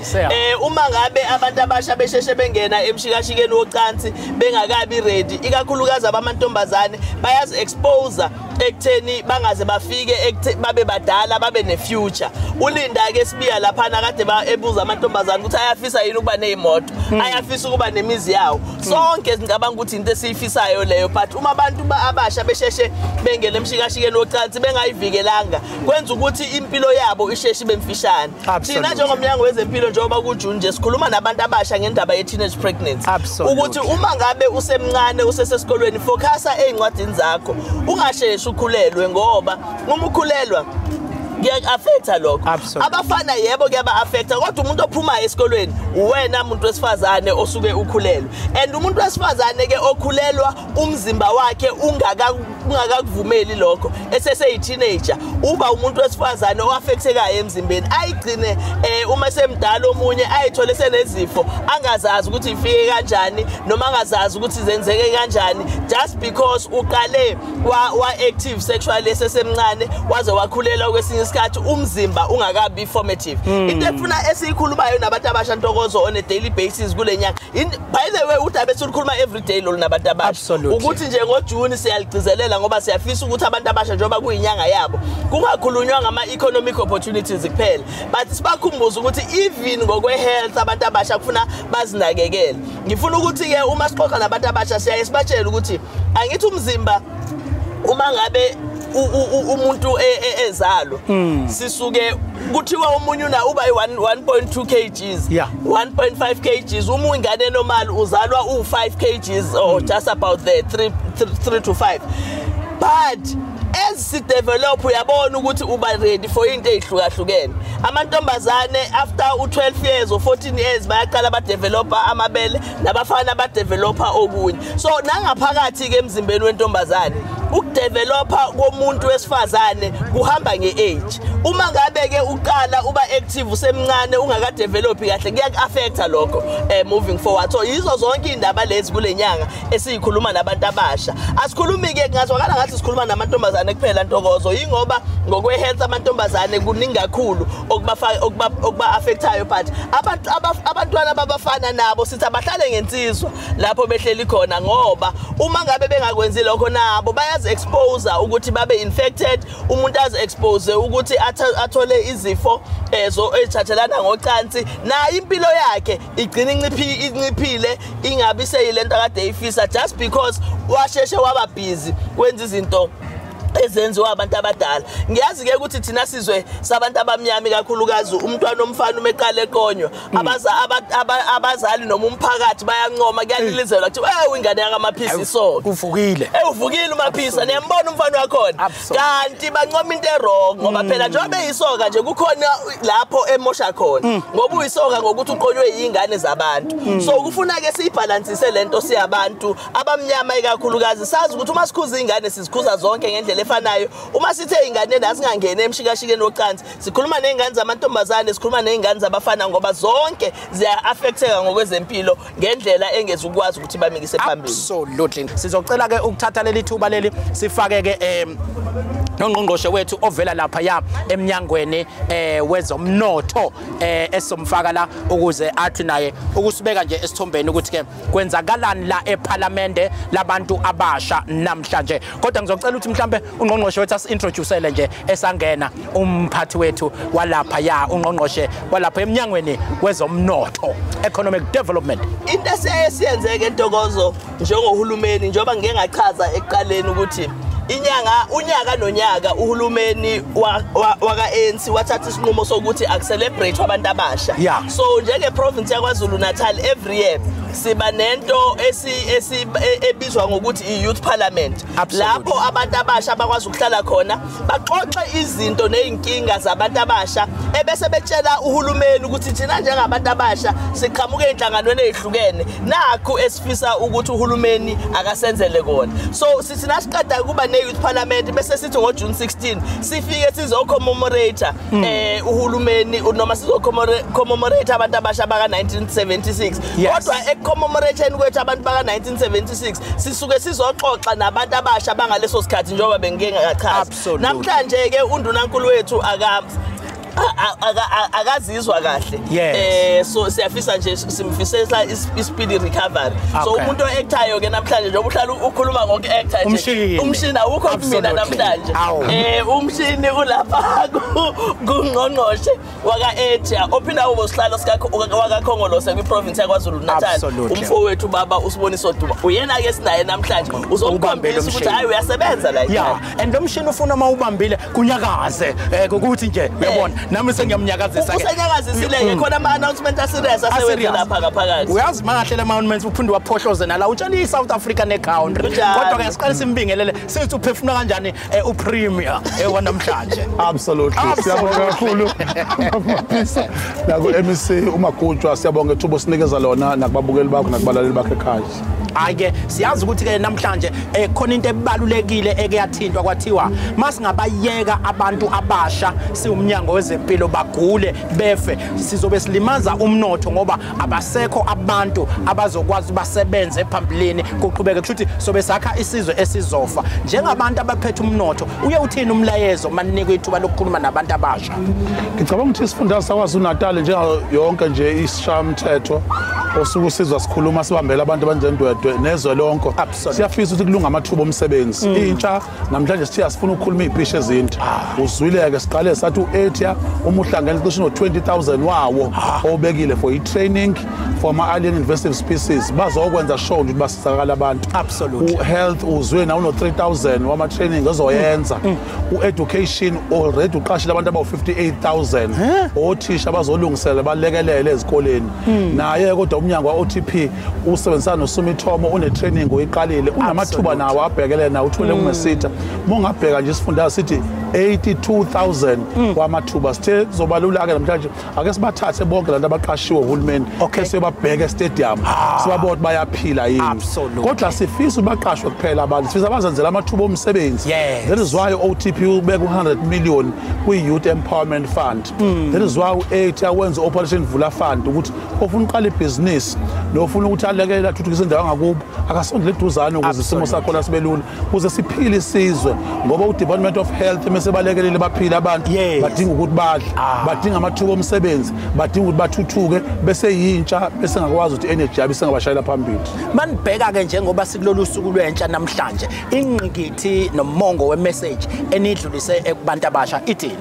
[SPEAKER 4] Uma ngabe abantu abasha besheshe bengena emshikashikeni wocansi bengakabi ready, ikakhulukazi abamantombazane bayazi expose ekutheni bangaze bafike babe badala, babe ne-future. Ulinda ke sibiya laphana kade ebuza amantombazane ukuthi ayafisa yini ukuba ney'moto, ayafisa ukuba nemizi yawo. Sonke singicabanga ukuthi into esiyifisayo leyo, but uma abantu abasha besheshe bengena emshikashikeni wocansi bengayivikelanga, kwenza ukuthi impilo yabo isheshe ibe mfishane. Thina njengomnyango wezempilo, njengoba kuJune nje sikhuluma nabantu abasha ngendaba ye-teenage pregnancy, ukuthi uma ngabe usemncane usesesikolweni, focusa ey'ncwadini zakho, ungasheshi ukhulelwe, ngoba uma ukhulelwa kuya-affecta lokho. Abafana yebo kuyaba-affecta, kodwa umuntu ophumayo esikolweni uwena muntu wesifazane osuke ukhulelwe. And umuntu wesifazane ke okhulelwa umzimba wakhe ungakakuvumeli lokho eseseyi-teenager, uba umuntu wesifazane o-affectekayo emzimbeni, ayigcine uma semdala omunye ayithole senezifo angazazi ukuthi ifike kanjani noma angazazi ukuthi zenzeke kanjani, just because uqale wa-active sexually esesemncane waze wakhulelwa kwesinye isikhathi umzimba ungakabi formative. Into efuna esiyikhulumayo nabantu abasha, Ntokozo, on a daily basis kule nyanga, by the way udaba esilukhuluma every day lolu nabantu abasha, ukuthi nje ngoJune siyaligcizelela ngoba siyafisa ukuthi abantu abasha njengoba kuyinyanga yabo kungakhulunywa ngama-economic opportunities kuphela, but sibakhumbuze ukuthi even ngokwe-health abantu abasha kufuna bazinakekele. Ngifuna ukuthi-ke uma sixoxa nabantu abasha siyaye sibatshele ukuthi angithi umzimba uma ngabe umuntu ezalwa sisuke kuthiwa omunye una uba 1.2 kgs, 1.5 kgs, uma ingane normal uzalwa u5 kgs or just about there, 3 to 5. But as si develop uyabona ukuthi uba ready for into ezihlukahlukene. Amantombazane after u12 years or 14 years bayaqala ba developer amabele, nabafana ba developer okunye. So nangaphakathi ke emzimbeni wentombazane ukudeveloper komuntu wesifazane kuhamba ngeage. Uma ngabe ke uqala uba active usemncane ungaka develop kahle kuyaku-affecta lokho moving forward. So yizo zonke indaba lezi kule nyanga esiyikhuluma nabantu abasha. Asikhulumi ke ngazwakala ngathi sikhuluma namantombazane kuphela Ntokozo, yingoba ngokwe health amantombazane kuningi kakhulu okuba affectayo, but abantwana babafana nabo sithi abahlale ngensizwa lapho behleli khona, ngoba uma ngabe bengakwenzi lokho nabo bayazi expose ukuthi babe infected, umuntu azi expose ukuthi athole izifo ezithathelana ngocansi, nayo impilo yakhe igcina inciphile ingabi seyilento akade eyifisa just because washeshe waba busy kwenza izinto ezenziwa abantu abadala. Ngiyazi ke ukuthi thina sizwe sabantu abamnyama kakhulukazi umntwana omfana uma eqala eqonywa abazali noma umphakathi bayancoma, kuyalilizelwa kuthi ingane yakamaphisi isoka
[SPEAKER 1] uvukile,
[SPEAKER 4] uvukile uMaphisa, niyambona umfana wakhona. Kanti bancoma into errong ngoba phela njengoba eyisoka nje kukhona lapho emosha khona, ngoba uyisoka ngokuthi uqonywe izingane zabantu. So kufuna ke siyibalansise lento siyabantu abamnyama ikakhulukazi, sazi ukuthi uma sikhuza izingane sizikhuza zonke ngendlela efanayo. Uma sithe ingane asingangene emshikashikeni wocansi, sikhuluma nezingane zamantombazane, sikhuluma nezingane zabafana, ngoba zonke ziya-affecteka ngokwezempilo ngendlela engezukwazi ukuthi bamikise phambili.
[SPEAKER 1] Absolutely. Sizocela ke ukuthatha leli thuba leli sifake ke nongqongqoshe wethu ovela lapha ya emnyangweni wezomnotho esomfaka la ukuze athi naye ukusibeka nje esithombeni ukuthi ke kwenzakalani la eParliament labantu abasha namhlanje. Kodwa ngizocela ukuthi mhlambe ungqongqoshe wethu asi-introducele nje esangena umphathi wethu walapha ya ungqongqoshe walapha emnyangweni wezomnotho, economic development.
[SPEAKER 4] Into esiyenzeke Ntokozo njengohulumeni, njengoba ngike ngachaza ekuqaleni ukuthi inyanga unyaka nonyaka uhulumeni waka-ANC wathatha isinqumo sokuthi akucelebrate abantu abasha. So njenge province yaKwaZulu Natal every year siba nento ebizwa ngokuthi i-youth parliament, lapho abantu abasha bakwazi ukuhlala khona baxoxe izinto nezinkinga zabantu abasha, ebese betshela uhulumeni ukuthi thina njengabantu abasha siqhamuke enhlanganweni ezihlukene, nakho esifisa ukuthi uhulumeni akasenzele kona. So sithi nasiqeda kuba ne-youth parliament bese sithi ngo-June 16 sifike sizocommemorate uhulumeni noma sizocommemorate abantu abasha baka-1976. Kodwa commemoration kwethu abantu baka 1976 sisuke sizoxoxa nabantu abasha bangaleso sikhathi njengoba bengike ngachaza. Namhlanje ke undunankulu wethu akazizwa kahle, so siyafisa nje simfisela i-speedy recovery. So umuntu o-actayo ke namhlanje njengoba uhlala ukhuluma ngoku-acta nje, umshini awukho kumina namhlanje, umshini ulapha kungqongqoshe waka-Asia ophinda ube usihlalo wakaKhongolose kwi-province yaKwaZulu Natal, umfowethu baba uSiboniso Duma, uyena ke sinaye namhlanje, uzomkhombisa ukuthi hayi uyasebenza la.
[SPEAKER 1] Yeah, and lo mshini ufuna uma ubambile kunyakaze ukuthi nje uyabona nami sengiyamnyakazisa ke.
[SPEAKER 4] Usenyakazisile ke khona ama announcement aserious asewenze lapha ngaphakathi.
[SPEAKER 1] Uyazi mangahle la announcements uphinde waphohloze nala utshela iSouth Africa necountry. Kodwa ke siqale simbingelele sithi uphefumula kanjani uPremier wanamhlanje.
[SPEAKER 5] Absolutely. Siyabonga kakhulu. Maphisa naku MEC uMagutshwa, siyabonga ithuba sinikeza lona nakubabukeli bakho nakubalaleli bakho ekhaya.
[SPEAKER 1] Hayi-ke siyazi ukuthi-ke namhlanje khona into ebalulekile eke yathintwa kwathiwa masingabayeka abantu abasha siwumnyango wezempilo bagule befe, sizobe silimaza umnotho ngoba abasekho abantu abazokwazi basebenze phambilini kuqhubeke, kusho ukuthi sobe sakha isizwe esizofa. Njengabantu abaphethe umnotho, uye uthini umlayezo maninikwe ithuba lokukhuluma nabantu abasha?
[SPEAKER 5] Ngicabanga ukuthi isifundazwe saKwaZulu Natal njengayo yonke nje isishayamthetho osuke sizwa sikhuluma sibambela abantu abanjendwedwe nezwe lonke, siyafisa ukuthi kulunga amathuba omsebenzi. Intsha namhlanje sithe asifuna ukukhuluma izipishe ezinde. Uzwile-ke siqale sathi u-8 uma uhlangene cishe no-20,000 wawo obekile for i-training for ama-alien invasive species, bazokwenza sure ukuthi basizakala abantu. U-health uzwe nawo uno-3,000 wama-training ozoyenza. U-education already uqashile abantu abawu-58,000 othisha bazolungisela balekelele ezikoleni. Naye kodwa umnyango wa-OTP usebenzisana noSumitomo Thomo une training oyiqalile, unamathuba nawo abhekele nawo uthole kumesitha. Mongabheka nje isifundazwe sithi 82,000 kwamathuba. Sithe kuzobalula ke namhlanje ake sibathathe bonke lantu abaqashiwe uhulumeni siyobabheka estadium, sibabona ukuthi bayaphila yini. Kodwa sifisa ubaqashwe kuphela abantu, sifisa abazenzela amathuba omsebenzi. That is why OTP ubeka 100 million kwi-Youth Empowerment Fund. That is why u-8 yawenza Operation Vula Fund ukuthi ofuna uqala ibhizinisi nofuna ukuthi alekelele athuthukise indawo angakubo akasondele eduzane ukuze isimo sakho sibe lula, ukuze siphile isizwe. Ngoba u-Department of Health mesebalekelele baphile abantu, badinga ukuthi badle, badinga amathuba omsebenzi, badinga ukuthi bathuthuke bese yintsha bese ngakwazi ukuthi energy yabo isengabashayela phambili.
[SPEAKER 1] Manibheka ke njengoba sikulolu suku lwentsha namhlanje, ingqikithi nomongo wemessage enidlulise kubantu abasha ithini?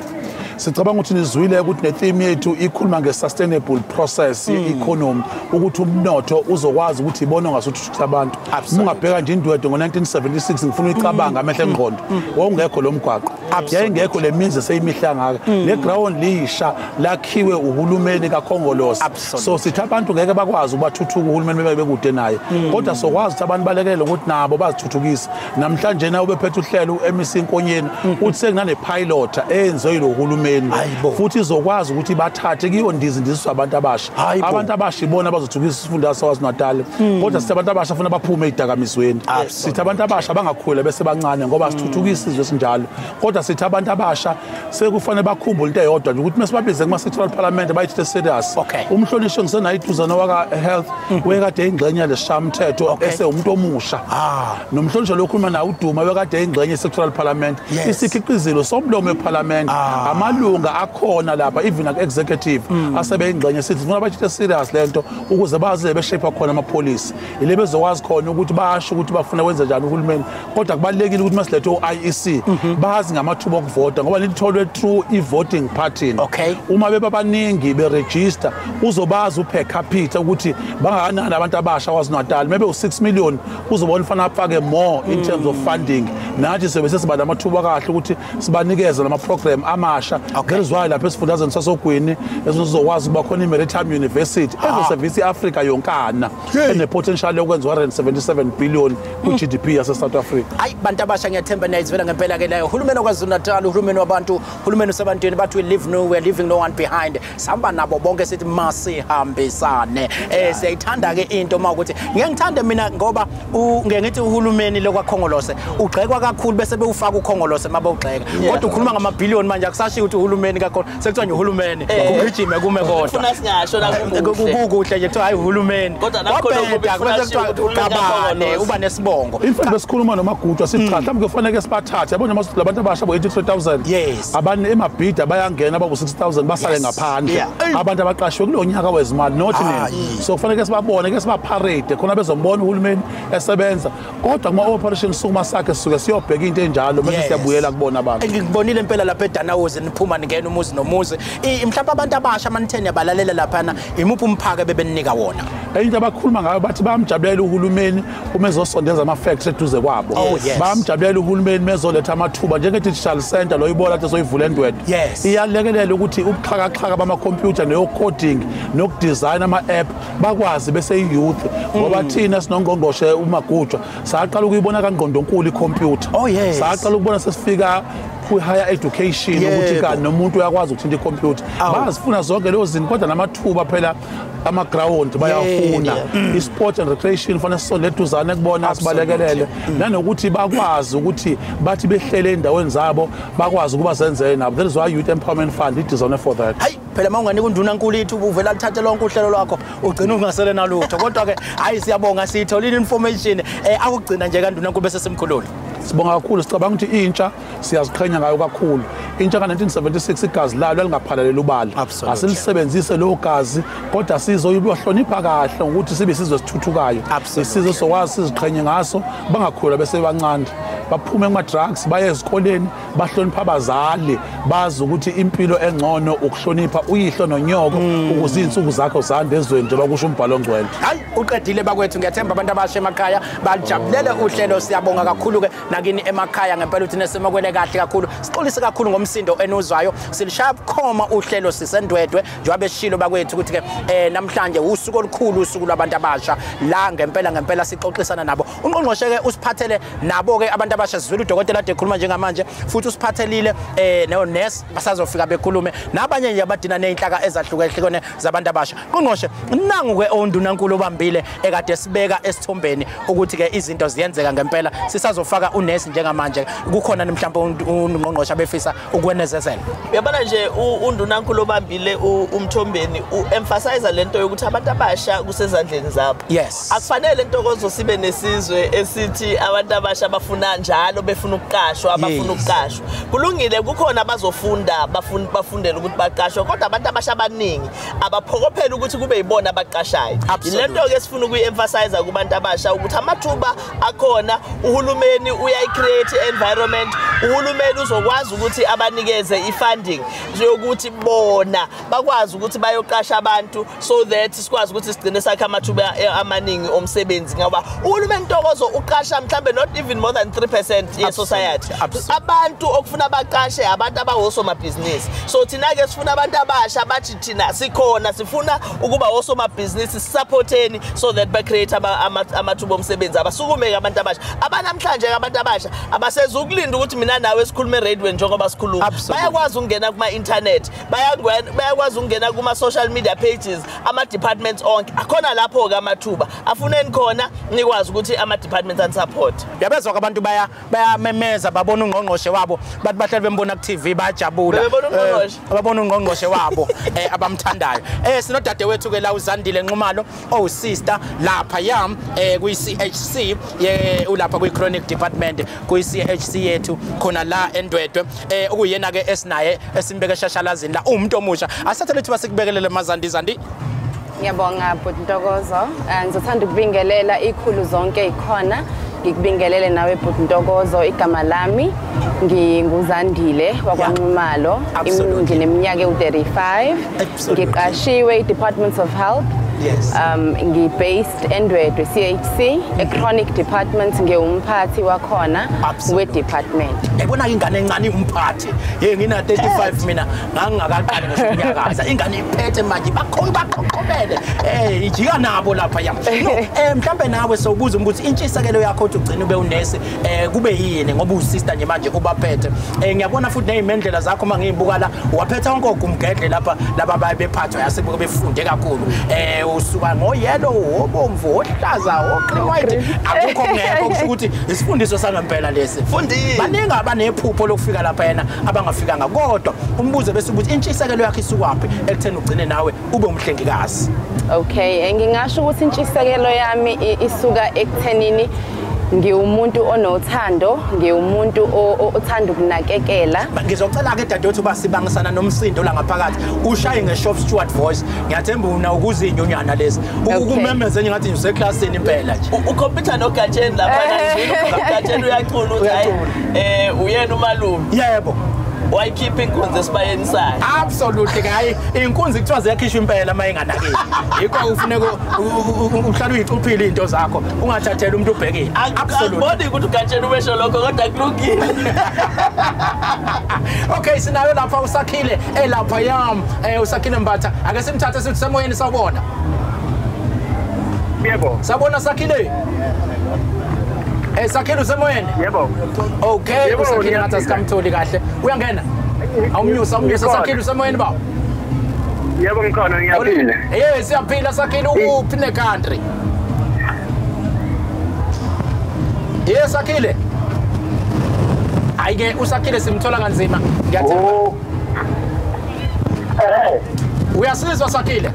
[SPEAKER 5] Sicabanga ukuthi nizwile ukuthi netheme yethu ikhuluma nge-sustainable process ye-economy, ukuthi umnotho uzokwazi ukuthi ibone ongasuthuthukisa abantu. Ungabheka nje iNdwedwe ngo-1976, ngifuna uyicabanga amehlo engqondo, wawungekho lo mgwaqo, yayingekho le mizi eseyimihle kangaka, le ground lisha lakhiwe uhulumeni kaKhongolose. So sithi abantu ngeke bakwazi ukubathuthuka uhulumeni bebe bekude naye, kodwa sokwazi ukuthi abantu balekelele ukuthi nabo bazithuthukise. Namhlanje na ubephethe uhlelo u-MEC Nkonyeni uthi sekunane pilot eyenziwe lo hulumeni, futhi izokwazi ukuthi bathathe kiyo ndizindiswa abantu abasha. Abantu abasha ibona abazothuthukisa isifundazwe saKwaZulu-Natal. Kodwa sithi abantu abasha funa baphume ezidakamizweni, sithi abantu abasha bangakhula bese bancane ngoba sithuthukisa isizwe esinjalo. Kodwa sithi abantu abasha sekufanele bakhumbule into eyodwa nje, ukuthi masibabize kuma-sectoral parliament bayithathe serious. Umhlonishwa ngisenayo iduzane waka-health wekade ingxenye yalesishamthetho esewumuntu omusha, nomhlonishwa lokhuluma naye uDuma wekade ingxenye ye-sectoral parliament, isikhiqizilo somlomo eparliament, amalunga akhona lapha even executive asebeyingxenye. Sithi sifuna bayithathe serious lento ukuze baze beshape khona ama-policy, ile bezokwazi khona ukuthi basho ukuthi bafuna kwenze njani uhulumeni. Kodwa kubalulekile ukuthi masilethe o-IEC bazi ngamathuba okuvota, ngoba litholwe through i-voting pattern. Uma bebabaningi beregister uzobazi per capita ukuthi bangakanani abantu abasha KwaZulu-Natal. Maybe u-6 million uzobona ufana afake more in terms of funding. Nathi sobe sesiba namathuba kahle ukuthi sibanikeze lama-program amasha. That is why lapha esifundazweni sasogwini esizokwazi ukuba khona i-Maritime University ezoservice i-Afrika yonkana ene-potential yokwenza 177 billion kwi-GDP yase-South Africa.
[SPEAKER 1] Hayi bantu abasha, ngiyathemba niyayizwela ngempela ke leyo. Uhulumeni waKwaZulu-Natal, uhulumeni wabantu, uhulumeni usebantwini, bathi we live no, we are leaving no one behind. Sihamba nabo bonke sithi masihambisane. Siyayithanda ke into mawukuthi ngeke ngithande mina ngoba ngeke ngithi uhulumeni lokwaKhongolose ugxekwa kakhulu bese bewufaka uKhongolose mabawugxeka. Kodwa ukhuluma ngamabhiliyoni manje akusashiyo ukuthi uhulumeni kakhona sekuthiwa nje uhulumeni kugijime kume kodwa.
[SPEAKER 4] Funa singasho la kukuhle.
[SPEAKER 1] Kukuhle nje kuthiwa hayi uhulumeni.
[SPEAKER 4] Kodwa nakhona
[SPEAKER 1] kube uba nesibongo.
[SPEAKER 5] In fact besikhuluma noMagutshwa sithi cha mhlawumbe kufanele sibathathe yabona labantu abasha bo 83,000 abanye emabhida bayangena babu 6,000 basale ngaphandle abantu abaqashwe kulonyaka wezimali not nini. So kufanele sibabone ke sibaparade khona bezombona uhulumeni esebenza. Kodwa kuma operation sukuma sakhe sisuke siyobheka into enjalo bese siyabuyela kubona abantu.
[SPEAKER 1] Ngikubonile impela lapha eDanawozi niphuma ningena umuzi nomuzi. Mhlawumbe abantu abasha manitheni yabalalela laphana, imuphi umphaka bebenika wona?
[SPEAKER 5] Into abakhuluma ngayo bathi bayamjabulela uhulumeni uma ezosondeza ama-factory eduze kwabo. Bayamjabulela uhulumeni mezoletha amathuba njenge-digital center loyibona kade soyivula eNdwedwe. Iyalekelela ukuthi ubuxhakaxhaka bamakhompyutha neyo-coding nokudesign ama-app bakwazi bese i-youth. Ngoba thina sinongqongqoshe uMagutshwa saqala ukuyibona kangqondonkulu ikhompyutha. Saqala ukubona sesifika kwi-higher education ukuthi kanti nomuntu uyakwazi ukuthinta ikhompyutha. Bazifuna zonke lezo zinto kodwa namathuba phela ama-ground bayawafuna. I-sport and recreation fanele sisondele eduzane kubona sibalekelele, nanokuthi bakwazi ukuthi bathi behlele endaweni zabo bakwazi ukuba senzele nabo. That is why Youth Empowerment Fund idesigned for that.
[SPEAKER 1] Hayi phela uma unganika undunankulu ithuba uvela lithathe lonke uhlelo lwakho ugcina ungasele nalutho. Kodwa ke hayi siyabonga siyitholile information akugcina nje kandunankulu bese simkhulula.
[SPEAKER 5] Sibonga kakhulu, sicabanga ukuthi intsha siyaziqhenya ngayo kakhulu. Intsha ka-1976 igazi lalo lingaphalaleli ubala. Asilisebenzise lo gazi kodwa sizoyihlonipha kahle ngokuthi sibe isizwe esithuthukayo. Isizwe sokwazi siziqhenye ngaso, bangakhula bese bancane. Baphume kuma drugs, baye ezikoleni, bahlonipha abazali, bazi ukuthi impilo engcono ukuhlonipha uyihlo nonyoko ukuze insuku zakho zande ezweni njengoba kusho umbhalo ongcwele.
[SPEAKER 1] Hayi, uqedile bakwethu. Ngiyathemba abantu abasha emakhaya bajabulele uhlelo. Siyabonga kakhulu ke nakini emakhaya ngempela ukuthi nesemokwele kahle kakhulu. Sixolise kakhulu ngomsindo enuzwayo. Silishaya bukhoma uhlelo sisendwedwe njengoba beshilo bakwethu ukuthi ke namhlanje usuku olukhulu, usuku lwabantu abasha la ngempela ngempela sixoxisana nabo. Ungqongqoshe ke usiphathele nabo ke abantu abasha. Sizwile udokotela ade ekhuluma njengamanje, futhi usiphathelile no nurse basazofika bekhulume nabanye nje abadina nezinhlaka ezahlukahlukene zabantu abasha. Ngqongqoshe, nangu ke ondunankulu obambile ekade sibeka esithombeni ukuthi ke izinto ziyenzeka ngempela. Sisazofaka unesi njengamanje, kukhona mhlawumbe ungqongqoshe abefisa ukwenezezela.
[SPEAKER 4] Uyabona nje undunankulu obambile uMthombeni u-emphasize lento yokuthi abantu abasha kusezandleni zabo.
[SPEAKER 1] Yes.
[SPEAKER 4] Akufanele Ntokozo sibe nesizwe esithi abantu abasha bafuna njalo befuna ukuqashwa, abafuna ukuqashwa. Kulungile, kukhona abazofunda bafundele ukuthi baqashwe, kodwa abantu abasha abaningi abaphokophela ukuthi kube yibona abaqashayo. Yilento ke sifuna ukuyi-emphasize kubantu abasha ukuthi amathuba akhona, uhulumeni uyayi-create environment, uhulumeni uzokwazi ukuthi abanikeze i-funding yokuthi bona bakwazi ukuthi bayoqasha abantu so that sikwazi ukuthi sigcine sakhe amathuba amaningi omsebenzi, ngoba uhulumeni Ntokozo uqasha mhlambe not even more than 3% ye-society. Abantu okufuna baqashe abantu abawosomabhizinisi. So thina ke sifuna abantu abasha bathi thina sikhona, sifuna ukuba osomabhizinisi, sisupporteni so that ba create amathuba omsebenzi. Abasukumeke abantu abasha abanamhlanje, abantu abasha abasezukulinda ukuthi mina nawe sikhulume eradweni njengoba sikhuluma. Bayakwazi ukungena kuma internet, bayakwazi ukungena kuma social media pages, ama departments onke akhona lapho ke amathuba. Afuneni khona nikwazi ukuthi ama departments and support.
[SPEAKER 1] Uyabezwa abantu bayamemeza babona ungqongqoshe wabo, bathi bahlale bembona ku TV bayajabula. Babona ungqongqoshe wabo abamthandayo. Sinodade wethu ke la uZandile Nxumalo owusister lapha yam kwi CHC, ulapha kwi chronic department kwi CHC yethu khona la eNdwedwe, okuyena ke esinaye esimbeke shashalazini la umuntu omusha. Asathe lethu basikubekelele mazandi Zandi.
[SPEAKER 6] Ngiyabonga bhuti Ntokozo. Ngizothanda ukubingelela ikhulu zonke ikhona. Ngikubingelele nawe bhuti Ntokozo. Igama lami nginguZandile wakwaNxumalo, ngineminyaka ewu-35. Ngiqashiwe i-Department of Health.
[SPEAKER 1] Yes.
[SPEAKER 6] Ngi-based eNdwedwe CHC, e-chronic department, ngiwumphathi wakhona we-department.
[SPEAKER 1] Yabona ingane encane umphathi. Hey, ngina 35 mina, ngangingakaqali ngisho ukunyakaza. Ingane iphethe manje baqoqobele. Ijika nabo lapha ya. No, mhlambe nawe sowubuza ukuthi intshisekelo yakho uthi ugcine ube unesi kube yini ngoba usister nje manje ubaphethe. Ngiyabona futhi nezimendlela zakho mangiyibuka la, waphetha wonke ogumgedle lapha laba bephathwa yasebuke befunde kakhulu. Usuka ngoyellow, obomvu, ohlaza, ocream white, akukho ngeke kusho ukuthi isifundiso sangempela lesi. Baningi abanephupho lokufika lapha yena abangafikanga, kodwa umbuzo bese ukuthi intshisekelo yakhe isukwaphi ekutheni ugcine nawe ube umhlengikazi.
[SPEAKER 6] Okay, ngingasho ukuthi intshisekelo yami isuka ekuthenini ngiwumuntu onothando, ngiwumuntu othanda ukunakekela.
[SPEAKER 1] Ngizocela ke dadewethu basibangisana nomsindo la ngaphakathi, ushaye nge-shop steward voice. Ngiyathemba una ukuze inyonyana lezi ukumemeze ngathi useklasini impela nje.
[SPEAKER 4] Ukhompyutha noGatsheni lapha, uGatsheni uyacula uthi hayi uyena umalume.
[SPEAKER 1] Yebo.
[SPEAKER 4] Wayikhipha inkunzi esibayeni sayo.
[SPEAKER 1] Absolutely, hayi inkunzi kuthiwa ziyakhishwa impela uma inganakile. Yikho ufuneka uhlale uyicuphile into zakho, ungathatheli umuntu ubhekile.
[SPEAKER 4] Absolutely. Akuboni ukuthi uGatsheni ubesho lokho kodwa kulungile.
[SPEAKER 1] Okay, sinayo lapha uSakhile elapha yam, uSakhile Mbatha. Ake simthathe sithi semoyeni sawubona.
[SPEAKER 7] Yebo.
[SPEAKER 1] Sabona Sakhile? Sakhile usemoyeni?
[SPEAKER 7] Yebo.
[SPEAKER 1] Okay, uSakhile ngathi asikamtholi kahle. Uyangena? Awumnyusa, awumnyusa Sakhile usemoyeni baba.
[SPEAKER 7] Yebo ngikhona, ngiyaphila.
[SPEAKER 1] Yes, siyaphila Sakhile, ukuphi ne country? Yes Sakhile. Ayike uSakhile simthola kanzima. Ngiyathemba. Uyasizwa Sakhile?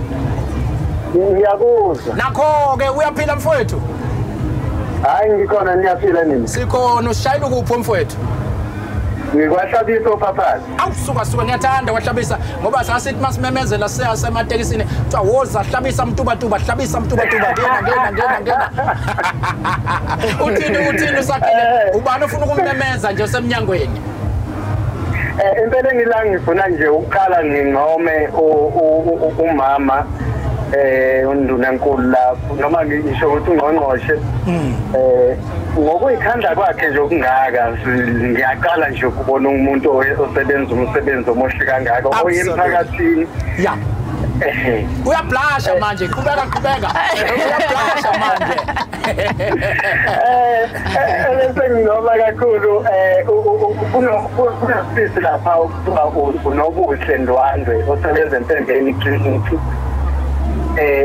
[SPEAKER 7] Ngiyakuzwa.
[SPEAKER 1] Nakho ke uyaphila mfowethu?
[SPEAKER 7] Hayi ngikhona, niyaphila nini?
[SPEAKER 1] Sikhona. Ushayela ukuphi mfowethu?
[SPEAKER 7] NgikwaHlabisa ophaphathi.
[SPEAKER 1] Awusuka suka ngiyathanda kwaHlabisa ngoba sasithi masimemezela siyasematekisini kuthiwa woza Hlabisa Mtubatuba, Hlabisa Mtubatuba, ngena ngena ngena ngena. Uthini uSakhile? Ubani ofuna ukumemeza nje osemnyangweni?
[SPEAKER 7] Impela ngila ngifuna nje ukuqala ngingome umama undunankulu lapho noma ngisho ukuthi ungqongqoshe ngokuyikhanda kwakhe nje okungaka ngiyaqala nje ukubona umuntu osebenza umsebenzi omuhle kangaka oyemphakathini.
[SPEAKER 1] Yeah. Uyablasha manje, qhubeka uyablasha manje.
[SPEAKER 7] Bese nginoma kakhulu kunosisi lapha okuthiwa uNobuhle Ndwandwe osebenza eMpembeni Clinic.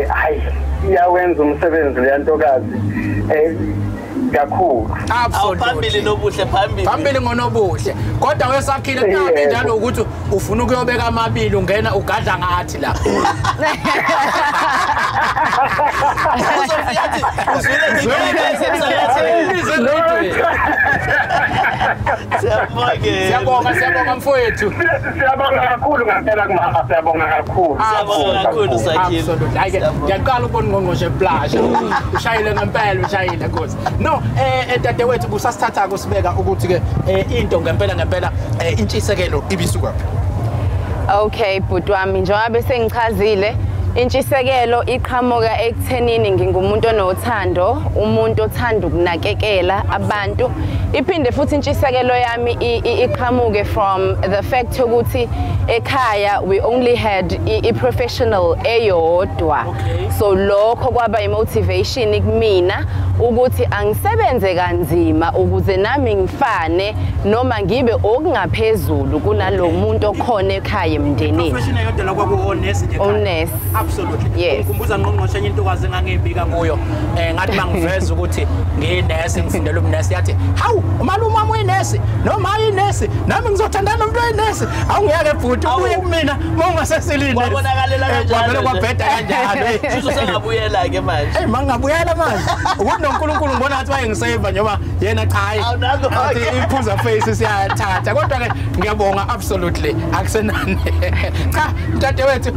[SPEAKER 7] Hayi iyawenza umsebenzi leyantokazi kakhulu.
[SPEAKER 4] Phambili Nobuhle, phambili
[SPEAKER 1] ngoNobuhle. Kodwa weSakhile kungabi njalo ukuthi ufuna ukuyobeka amabili ungena ugadla ngathi la.
[SPEAKER 4] Uzofika athi uzwile
[SPEAKER 1] Siyabonga mfowethu.
[SPEAKER 7] Siyabonga kakhulu ngempela kumama, siyabonga kakhulu.
[SPEAKER 4] Siyabonga kakhulu Sakhile.
[SPEAKER 1] Absolutely. Hayi ngiyaqala ukubona ungqongqoshe blasha. Ushayile ngempela, ushayile Nkosi. No, dadewethu kusasithatha kusibeka ukuthi ke into ngempela intshisekelo ibisuka phi?
[SPEAKER 6] Okay bhuti wami, njengoba bese ngichazile intshisekelo iqhamuka ekuthenini ngingumuntu onothando, umuntu othanda ukunakekela abantu. Iphinde futhi intshisekelo yami iqhamuke from the fact ukuthi ekhaya we only had i professional eyodwa. So lokho kwaba imotivation kumina ukuthi angisebenze kanzima ukuze nami ngifane noma ngibe okungaphezulu kunalomuntu okhona ekhaya emndenini.
[SPEAKER 1] Professional eyodwa la kwakuonesi nje ekhaya. Absolutely.
[SPEAKER 6] Yes.
[SPEAKER 1] Ngikhumbuza ngqongqoshe enye intokazi engangibika kuyo ngathi mangiveza ukuthi ngiyinesi ngifundela ubunesi yathi hawu umalume wami uyinesi noma uyinesi nami ngizothandana nomuntu oyinesi awungiyeke bhuti ubuye kumina mawungasesilini.
[SPEAKER 4] Kwabonakalela kanjalo.
[SPEAKER 1] Kwabheda kanjalo.
[SPEAKER 4] Shuthi usengabuyela ke manje.
[SPEAKER 1] Hey mangabuyela manje. Ukuthi noNkulunkulu ngibona ngathi wayengisave njengoba yena cha hayi. Iphuza face siyathatha kodwa ke ngiyabonga absolutely akusenani. Cha dadewethu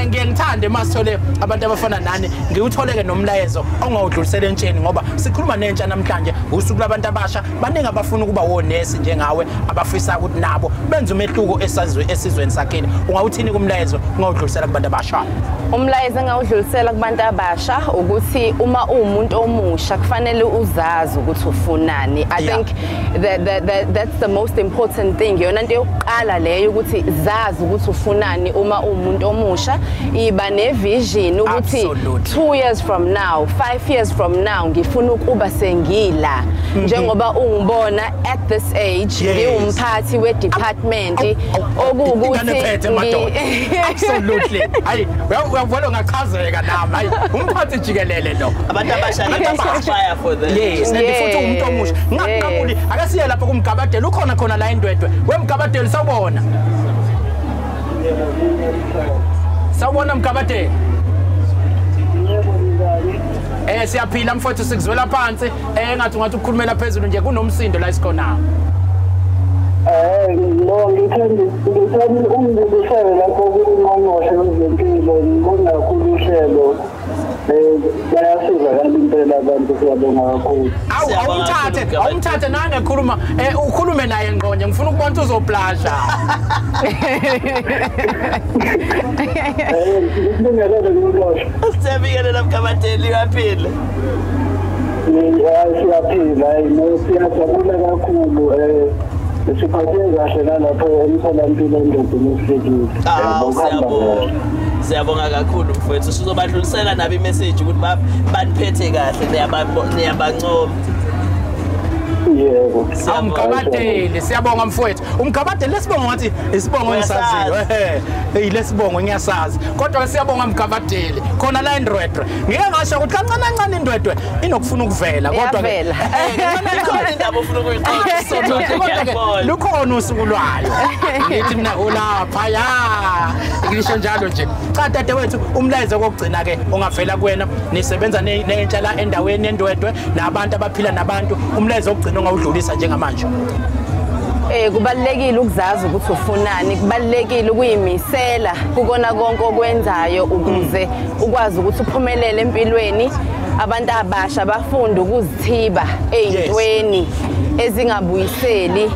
[SPEAKER 1] ngiyengithande masithole abantu abafana nani ngiwutholeke nomlayezo ongawudlulisela entsheni ngoba sikhuluma nentsha namhlanje usuku labantu abasha baningi abafuna ukuba wonesi njengawe abafisa ukuthi nabo benze umehluko esizweni sakhini. Ungawuthini kumlayezo ongawudlulisela kubantu abasha?
[SPEAKER 6] Umlayezo engawudlulisela kubantu abasha ukuthi uma uwumuntu omusha kufanele uzazi ukuthi ufunani. I think that's the most important thing. Yona into yokuqala leyo ukuthi zazi ukuthi ufunani uma uwumuntu omusha, iba nevision ukuthi 2 years from now, 5 years from now ngifuna ukuba sengila. Njengoba ungibona at this age ngiwumphathi we-department okuwukuthi
[SPEAKER 1] absolutely. Hayi uyavela ungachazeka nami. Hayi umphathi jikelele lo.
[SPEAKER 4] Abantu abasha aspire for this.
[SPEAKER 1] Yes, and futhi umuntu omusha. Ngaqabuli akasiye lapha kumgabadela ukhona khona la eNdwedwe. Wemgabadela sawubona. Sawubona mgabadela. Siyaphila mfowethu sikuzwela phansi engathi ungathi ukukhulumela phezulu nje kunomsindo la isikhona.
[SPEAKER 7] No ngithanda ungibuyisele lapho kungqongqoshe wezempilo ngibona kakhulu uhlelo bayasiza kanti impela abantu siyabonga kakhulu.
[SPEAKER 1] Awu awumthathe nange khuluma ukhulume naye ngqonye ngifuna ukubona ukuthi uzoblasha.
[SPEAKER 7] Ngibingelele ngqongqoshe.
[SPEAKER 4] Siyabingelela mkhabatheli uyaphila.
[SPEAKER 7] Siyaphila siyajabula kakhulu siphathe kahle nalapho emtholampilo endodeni esifikile.
[SPEAKER 4] Siyabonga. Siyabonga kakhulu mfowethu. Sizobadlulisela nabo imessage ukuthi baniphethe kahle niyabancoma.
[SPEAKER 7] Yebo.
[SPEAKER 1] Umgabadeli siyabonga mfowethu. Umgabadeli lesibongo ngathi isibongo engisaziyo. Hey lesibongo ngiyasazi. Kodwa siyabonga mgabadeli. Khona la eNdwedwe. Ngike ngasho ukuthi kancane kancane iNdwedwe inokufuna ukuvela kodwa ke
[SPEAKER 4] ikhona indaba ofuna ukuyiqoqa.
[SPEAKER 1] Lukhona usuku lwayo. Ngithi mina ulapha ya. Ngisho njalo nje. Cha dadewethu umlayezo kokugcina ke ongavela kuwena nisebenza nentsha la endaweni eNdwedwe nabantu abaphila nabantu umlayezo okugcina ongawudlulisa njengamanje.
[SPEAKER 6] Kubalulekile ukuzazi ukuthi ufunani, kubalulekile ukuyimisela kukona konke okwenzayo ukuze ukwazi ukuthi uphumelele empilweni. Abantu abasha bafunda ukuzithiba ey'ntweni ezingabuyiseli,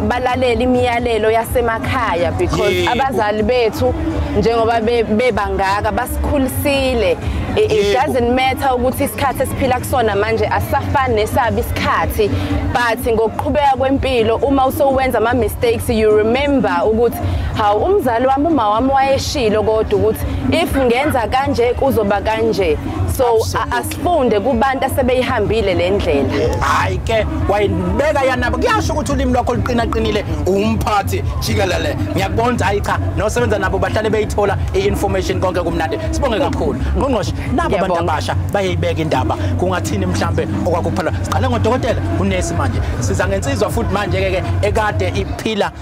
[SPEAKER 6] balalela imiyalelo yasemakhaya because abazali bethu njengoba bebangaka basikhulisile. It doesn't matter ukuthi isikhathi esiphila kusona manje asafani nesabi isikhathi, but ngokuqhubeka kwempilo uma usowenza ama mistakes you remember ukuthi hawu umzali wami uma wami wayeshilo kodwa ukuthi if ngenza kanje kuzoba kanje. So asifunde kubantu asebeyihambile le ndlela.
[SPEAKER 1] Hayi ke wayibeka yanabo, kuyasho ukuthi ulimi lwakho luqinaqinile, umphathi jikelele. Ngiyakubona ukuthi hayi cha nosebenza nabo bahlale beyithola i-information konke kumnandi. Sibonge kakhulu Ngqongqoshe. Nabo abantu abasha bayayibeka indaba, kungathini mhlambe okwakuphala. Siqale ngodokotela unesi manje, siza ngensizwa futhi manje ke ekade iphila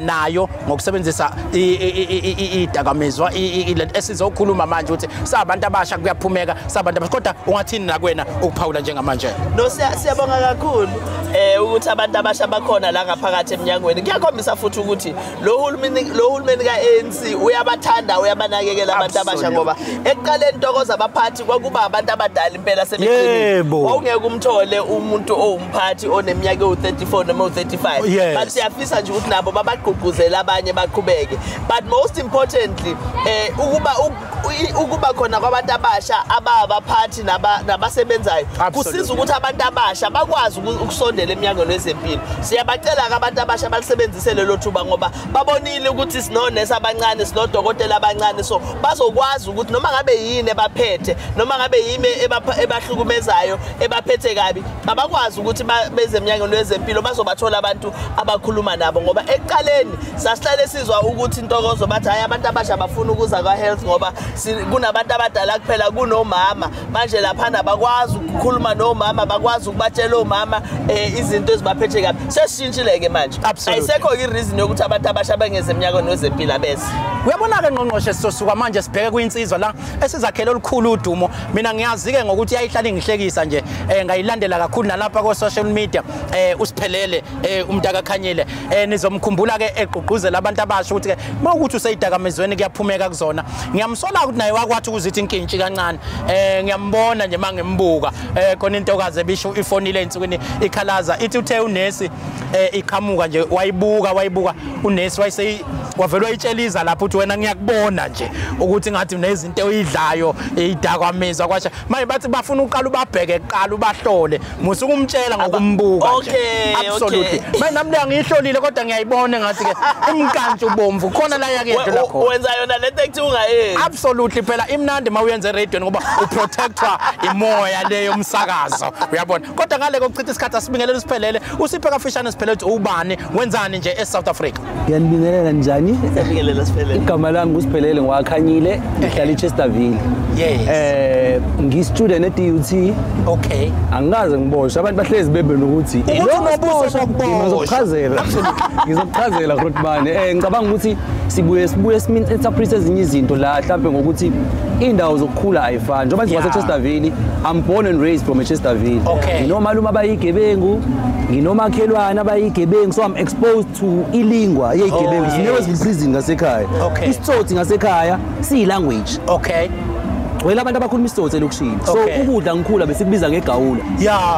[SPEAKER 1] nayo ngokusebenzisa idakamizwa esizokhuluma manje ukuthi sabantu abasha kuyaphumeka sabantu abasha, kodwa ungathini nakwena ukuphawula njengamanje?
[SPEAKER 4] No, siyabonga kakhulu ukuthi abantu abasha bakhona la ngaphakathi eminyangweni. Kuyakhombisa futhi ukuthi lo hulumeni ka-ANC uyabathanda, uyabanakekela abantu abasha, ngoba ekuqaleni Ntokozo abaphathi kwakuba abantu abadala impela sebeqinile. Wawungeke umthole umuntu owumphathi oneminyaka ewu-34 noma ewu-35, but siyafisa nje ukuthi nabo babagqugquzele abanye baqhubeke. But most importantly ukuba khona kwabantu abasha ababaphathi nabasebenzayo kusiza ukuthi abantu abasha bakwazi ukusondela eminyangweni wezempilo. Siyabacela ke abantu abasha balisebenzise lelo thuba ngoba babonile ukuthi sinonesi abancane, sinodokotela abancane, so bazokwazi ukuthi noma ngabe yini ebaphethe, noma ngabe yimi ebahlukumezayo, ebaphethe kabi, abakwazi ukuthi beze eminyangweni wezempilo, bazobathola abantu abakhuluma nabo. Ngoba ekuqaleni sasihlale sizwa ukuthi Ntokozo bathi hayi abantu abasha bafuna ukuza kwa-health ngoba kunabantu abadala kuphela, kunomama. Manje laphana bakwazi ukukhuluma nomama, bakwazi ukubatshela omama izinto ezibaphethe kabi. Sesishintshile-ke manje, ayisekho i-reason yokuthi abantu abasha bengeze eminyakweni wezempilo abeze.
[SPEAKER 1] Uyabona-ke Ngqongqoshe, sizosuka manje sibheke kwinsizwa la esizakhele olukhulu udumo. Mina ngiyazi-ke ngokuthi yayihlala ingihlekisa nje, ngayilandela kakhulu nalapha ko-social media. Usiphelele umntakaKhanyile, nizomkhumbula-ke egqugquzela abantu abasha ukuthi-ke uma ukuthi useyidakamizweni kuyaphumeka kuzona. Ngiyamsola ukuthi naye wakwathi ukuzithi inkintshi kancane. Ngiyambona nje uma ngimbuka khona intokazi ebisho ifonile ey'nsukwini ikhalaza ithi uthe unesi iqhamuka nje wayibuka unesi wayese wavele wayitsheliza lapho ukuthi wena ngiyakubona nje ukuthi ngathi unezinto oyidlayo idakamizwa kwasha. Manje bathi bafuna uqala ubabheke kuqala ubahlole, musuke umtshela ngokumbuka nje. Absolutely. Manje nami le ngiyihlolile kodwa ngiyayibona ngathi ke imkantshu ubomvu khona la yakuyedlula khona.
[SPEAKER 4] Wenza yona lento ekuthiwa ungayenzi.
[SPEAKER 1] Absolutely, phela imnandi mawuyenze radio ngoba uprotectwa imoya leyo umsakazo, uyabona. Kodwa ngale kokuchitha isikhathi asibingelele usiphelele, usiphe kafishane siphelele ukuthi ubani wenzani nje eSouth Africa.
[SPEAKER 8] Ngiyanibingelela njani?
[SPEAKER 4] Siyabingelela Siphelele.
[SPEAKER 8] Igama lami nguSiphelele ngwaKhanyile, ngihlala eChesterville.
[SPEAKER 1] Yes.
[SPEAKER 8] Ngi-student e-DUT.
[SPEAKER 1] Okay.
[SPEAKER 8] Angikaze ngiboshwe, abantu bahlezi bebe nokuthi ngizokuchazela. Ngizokuchazela Grootman. Ngicabanga ukuthi sibuye interpret ezinye izinto la mhlambe ngokuthi indawo zokukhula ayifani. Njengoba nje waseChesterville, I'm born and raised from eChesterville. Nginomalume abayigebengu, nginomakhelwane abayigebengu, so I'm exposed to ilingwa yeyigebengu. Sinewe prison ngasekhaya. Isitsotsi ngasekhaya siyi language.
[SPEAKER 1] Okay.
[SPEAKER 8] Wela abantu abakhuluma isitsotsi elokishini. So ukudla ngikhula besikubiza ngegawula.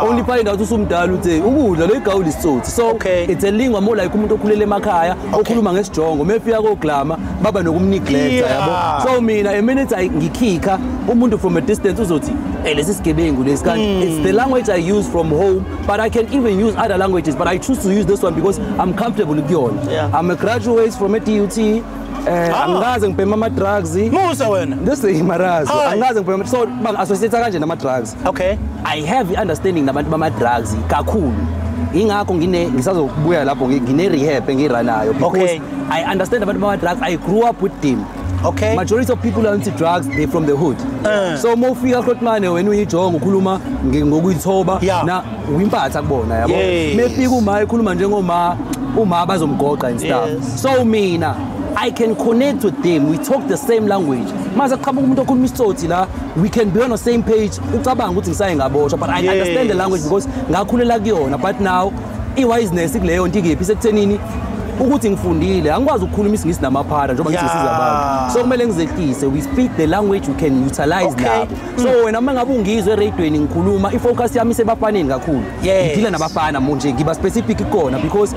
[SPEAKER 8] Only find out usumdala uthi ukudla lo igawula isitsotsi. So it's a lingua more like umuntu okhulele emakhaya okhuluma ngesijongo mefika koglama baba nokumneglect yabo. So mina a minute ngikhikha umuntu from a distance uzothi hey lesi sigebengu lesi kanti it's the language I use from home, but I can even use other languages, but I choose to use this one because I'm comfortable kuyona. I'm a graduate from a DUT. Angikaze ngibhema ama drugs.
[SPEAKER 1] Musa wena.
[SPEAKER 8] This is marazo. Angikaze ngibhema, so bang associate kanje nama drugs.
[SPEAKER 1] Okay.
[SPEAKER 8] I have understanding nabantu bama drugs kakhulu. Ingakho ngisazobuya lapho ngine rehab engiranayo because I understand abantu bama drugs. I grew up with them.
[SPEAKER 1] Okay.
[SPEAKER 8] Majority of people are into drugs, they from the hood. So mawufika Grootman wena uyijonga ukhuluma ngokuyithoba na uyimpatha kubona yabo. Mefika uma ekhuluma njengoma uma bazomgoqa and stuff. So mina I can connect with them. We talk the same language. Mase qhamuka umuntu okhuluma isitsotsi la, we can be on the same page. Ucabanga ukuthi ngisaye ngaboshwa, but I understand the language because ngakhulela kuyona. But now I-wiseness kuleyo nto ikephi sekuthenini ukuthi ngifundile angikwazi ukukhuluma isiNgisi namaphara njengoba ngisiza abantu. So kumele ngizehlise, we speak the language we can utilize nabo. So wena uma ngabe ungizwe eradweni ngikhuluma, ifocus yami isebafaneni kakhulu. Ngidila nabafana manje ngiba specific kona because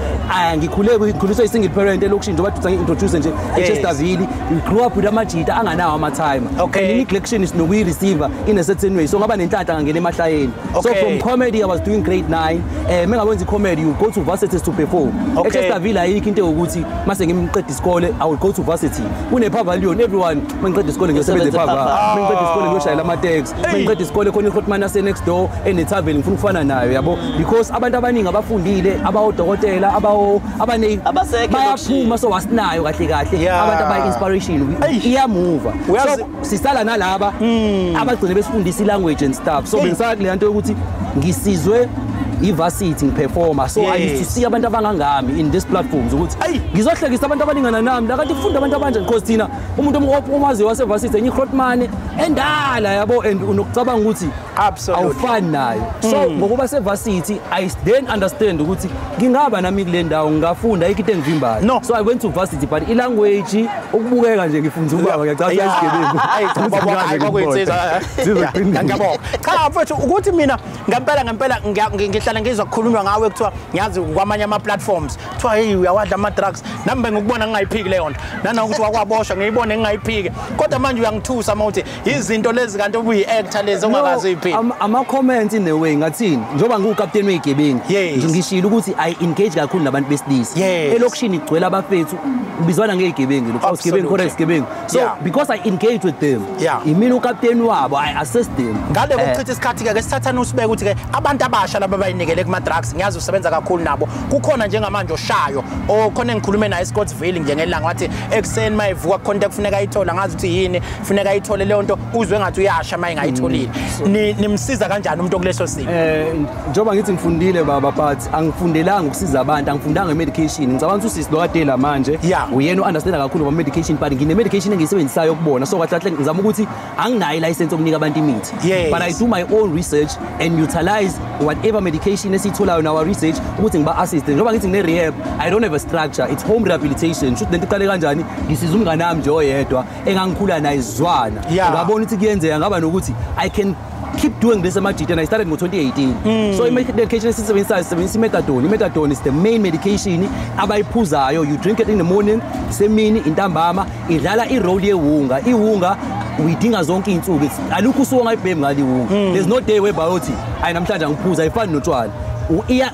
[SPEAKER 8] ngikhule ngikhuliswa i-single parent elokishini njengoba duthi ngi-introduce nje eChesterville. We grew up with amajita anganawo ama-timer. And i-neglection is nokuyi-receiver in a certain way. So ngaba nenhlanhla ngangena emahlayeni. So from comedy I was doing grade 9. Mengabenza i-comedy you go to varsities to perform. eChesterville ayikho into ukuthi mase ngimqeda isikole I will go to varsity. Kune pavilion everyone mengiqeda isikole ngiyosebenza ePava. Mengiqeda isikole ngiyoshayela ama-taxi. Mengiqeda isikole khona iHotman yase next door ene-tavern ngifuna ukufana nayo yabo because abantu abaningi abafundile abawodokotela abaningi bayaphuma so wasinayo kahle kahle abantu abayi-inspiration iyamuva. So sisala nalaba abagcine besifundisa i-language and stuff. So bengisala kule nto yokuthi ngisizwe i-varsity ngiperforma. So I used to see abantu abangangami in these platforms ukuthi ngizohlekisa abantu abalingana nami la kanti kufunda abantu abanjani because thina umuntu omaziyo wase-varsity enye iHotman endala yabo and unokucabanga ukuthi awufani nayo. So ngokuba se-varsity I then understand ukuthi ngingaba nami kule ndawo ngingafunda ayikho into engivimbayo. So I went to varsity but i-language ukubukeka nje ngifunza ubaba ngiyacabanga isigebengu.
[SPEAKER 1] Ngiyabonga. Cha mfethu ukuthi mina ngempela ngempela ngihlala ngizwa kukhulunywa ngawe kuthiwa ngiyazi kwamanye ama-platforms kuthiwa hey uyawadla ama-drugs nami bengikubona ngingayiphiki leyo nto nanokuthi wakwaboshwa ngiyibone ngingayiphiki kodwa manje uyangithusa uma uthi izinto lezi kanti ubuyi-actor lezi ongakazi uyiphiki.
[SPEAKER 8] Ama-comments in a way ngathini njengoba ngiwukapteni wey'gebengu ngishilo ukuthi I engage kakhulu nabantu besilisa elokishini igcwele abafethu kubizwana ngey'gebengu lokho isigebengu khona isigebengu. So because I engage with them imina ukapteni wabo I assist them.
[SPEAKER 1] Ngale kokuchitha isikhathi-ke ke sithathane usibeke ukuthi-ke abantu abasha laba abayinikele kuma-drugs ngiyazi usebenza kakhulu nabo kukhona njengamanje oshayo okhona engikhulume naye eScottsville nje ngelanga wathi ekuseni mayivuka kukhona into ekufuneka ayithole ngazi ukuthi yini kufuneka ayithole leyo nto uzwe ngathi uyasha uma engayitholile. Nimsiza kanjani umuntu okuleso simo?
[SPEAKER 8] Njengoba ngithi ngifundile baba but angifundelanga ukusiza abantu, angifundanga nge-medication. Ngicabanga ukuthi usisi lo kade la manje uyena u-understanda kakhulu ngama-medication but ngine-medication engiyisebenzisayo ukubona. So kahle kahle ngizama ukuthi anginayo i-license yokunika abantu imithi but I do my own research and utilize whatever medication esiyitholayo in our research ukuthi ngiba-assiste. Njengoba ngithi ngine-rehab I don't have a structure, it's home rehabilitation. Shuthi lento iqale kanjani ngisiza umngane wami nje oyedwa engangikhula naye izwana ngabona ukuthi kuyenzeka ngaba nokuthi I can keep doing this amajita and I started in 2018. So i-medication esisebenzisayo sisebenzisa i-methadone. I-methadone is the main medication abayiphuzayo. You drink it in the morning, semini, intambama, idlala i-role yewunga. Iwunga uyidinga zonke iy'nsuku. Alukho usuku ongayibhemi ngalo iwunga. There's no day whereby uthi ayi namhlanje angiphuza ayifani notshwala.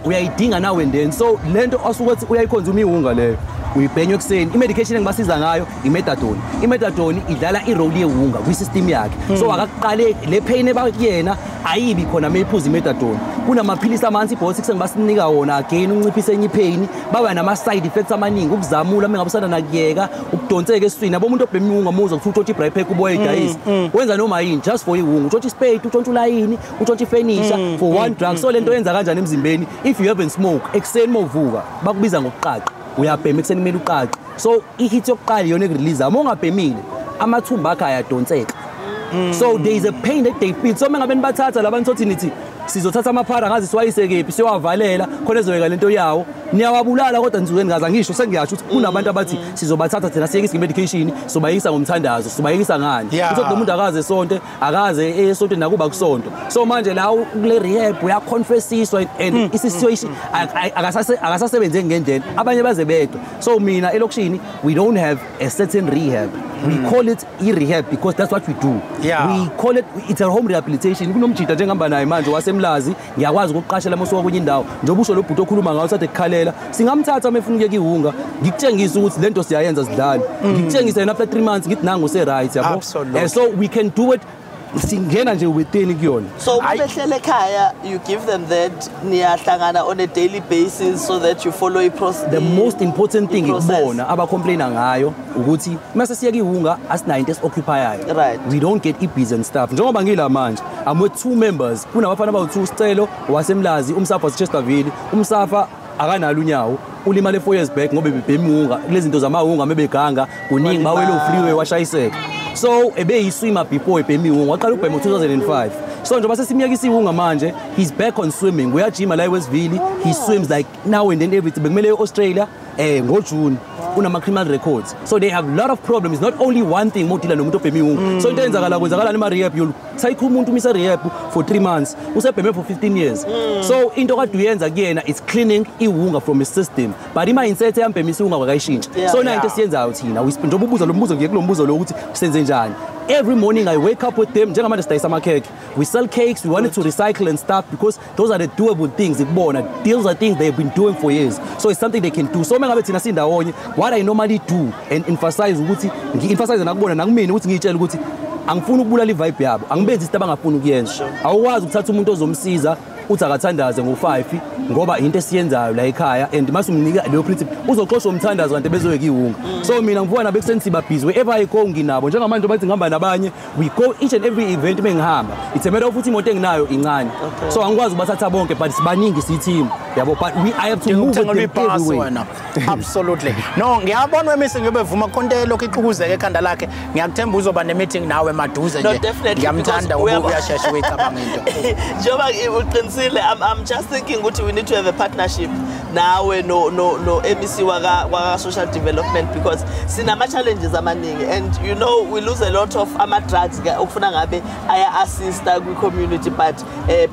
[SPEAKER 8] Uyayidinga now and then. So lento osuke uyayiconsume iwunga leyo. Uyibhenywa ekuseni. I-medication engibasiza ngayo i-methadone. I-methadone idlala i-role yewunga kwi-system yakhe. So akakuqale le pain ebakuyena ayibi khona mayiphuza i-methadone. Kunamaphilisi ama-antibiotics engibasinika wona again unciphise enye ipain. Baba nama-side effects amaningi ukuzamula uma ngabe usanda nakuyeka ukudonseka esiswini. Yabo umuntu obhema iwunga muzwa kuthiwa utshontsha i-braai pack uboya idayisi. Wenza noma yini just for iwunga. Utshontsha isipade, utshontsha ulayini, utshontsha ifenisha for one drug. So lento yenza kanjani emzimbeni if you haven't smoked ekuseni mawuvuka bakubiza ngokuqaqa. Uyabhema ekuseni kumele uqaqe. So i-hit yokuqala iyona ekurelease. Uma ungabhemile amathumba akhe ayadonseka. So there is a pain that they feel. So uma ngabe nibathatha labantu sothi nithi sizothatha amaphara ngazi siwayise kephi siyowavalela khona ezoyeka lento yawo niyawabulala kodwa nisuke ningaza ngisho sengiyasho ukuthi kunabantu abathi sizobathatha thina siyekise nge-medication sobayekisa ngomthandazo sobayekisa ngani uthi lo muntu akaze esonto akaze esontweni nakuba kusonto. So manje la kule rehab uyaconfessiswa and isituation akasasebenze ngendlela abanye baze bedwa. So mina elokishini we don't have a certain rehab. We call it e-rehab because that's what we do. We call it, it's a home rehabilitation. Kunomjita njengihamba naye manje wasemlazi ngiyakwazi ukuqashela uma usuka kwenye indawo njengoba usho lo bhuti okhuluma ngawo uthathe kukhalela singamthatha uma efuna ukuyeka iwunga ngikutshengise ukuthi lento siyayenza sidlale ngikutshengise yena after 3 months ngithi nangu use-right yabo. So we can do it singena nje within kuyona.
[SPEAKER 4] So behlele ekhaya you give them that niyahlangana on a daily basis so that you follow a process.
[SPEAKER 8] The most important thing ikubona abacomplaina ngayo ukuthi mase siyeka iwunga asinayo into esi-occupyayo.
[SPEAKER 4] Right.
[SPEAKER 8] We don't get i-busy and stuff. Njengoba ngila manje I'm with 2 members kunabafana abawu-2 Sicelo wasemlazi umsafa waseChesterville. Umsafa akanalo unyawo ulimale 4 years back ngoba bebhema iwunga kulezi zinto zamawunga mebeganga kuningi bawele freeway washayiseka. So ebeyiswima before ebhema iwunga waqala ukubhema ngo-2005. So njengoba sesimyekisa iwunga manje, he's back on swimming. Uyajima la eWestville, he swims like now and then everything. Bekumele e-Australia ngoJune unama criminal records. So they have a lot of problems. Not only one thing modila nomuntu obhema iwunga. So into eyenzakala kwenzakala ema rehab, you'll take umuntu umisa rehab for 3 months, usebheme for 15 years. So into kade uyenza kuyena is cleaning iwunga from his system. But ima-mindset yambhemisa iwunga kwakayishintsha. So na into esiyenzayo thina, njengoba ubuza lo mbuzo ngiye kulo mbuzo lo ukuthi senze njani. Every morning I wake up with them. Njengamanje sidayisa amakhekhe. We sell cakes, we wanted to recycle and stuff because those are the doable things. Deals are things they've been doing for years. So it's something they can do. So mengabe thina sindawonye, what I normally do and emphasize ukuthi ngi-emphasize nakubona nakumina ukuthi ngiyitshele ukuthi angifuni ukubulala i-vibe yabo, angibenzi izinto abangafuni ukuyenza. Awukwazi ukuthatha umuntu ozomsiza uthi akathandaze ngo-5 ngoba into esiyenzayo la ekhaya and mase umnika leyo principle uzoxoshwa umthandazo kanti bezoyeka iwunga. So mina ngivuka nabo ekuseni siba busy wherever I go nginabo. Njengamanje bathi ngihamba nabanye, we go each and every event mengihamba. It's a matter of ukuthi imoto enginayo incane. So angikwazi ukubathatha bonke but sibaningi siyi-team yabo, but I have to move with them everywhere.
[SPEAKER 1] Absolutely. No, ngiyabona wemisi ngiyobe vuma konke lokhu ixukuzeke ekhanda lakhe. Ngiyakuthemba uzoba ne-meeting nawe maduze nje. Ngiyamthanda uyashesha uyicabanga into.
[SPEAKER 4] Njengoba uqinisile, I'm just thinking ukuthi we need to have a partnership nawe no MEC waka social development because sinama challenges amaningi and you know we lose a lot of ama drugs okufuna ngabe aya assista kwi community but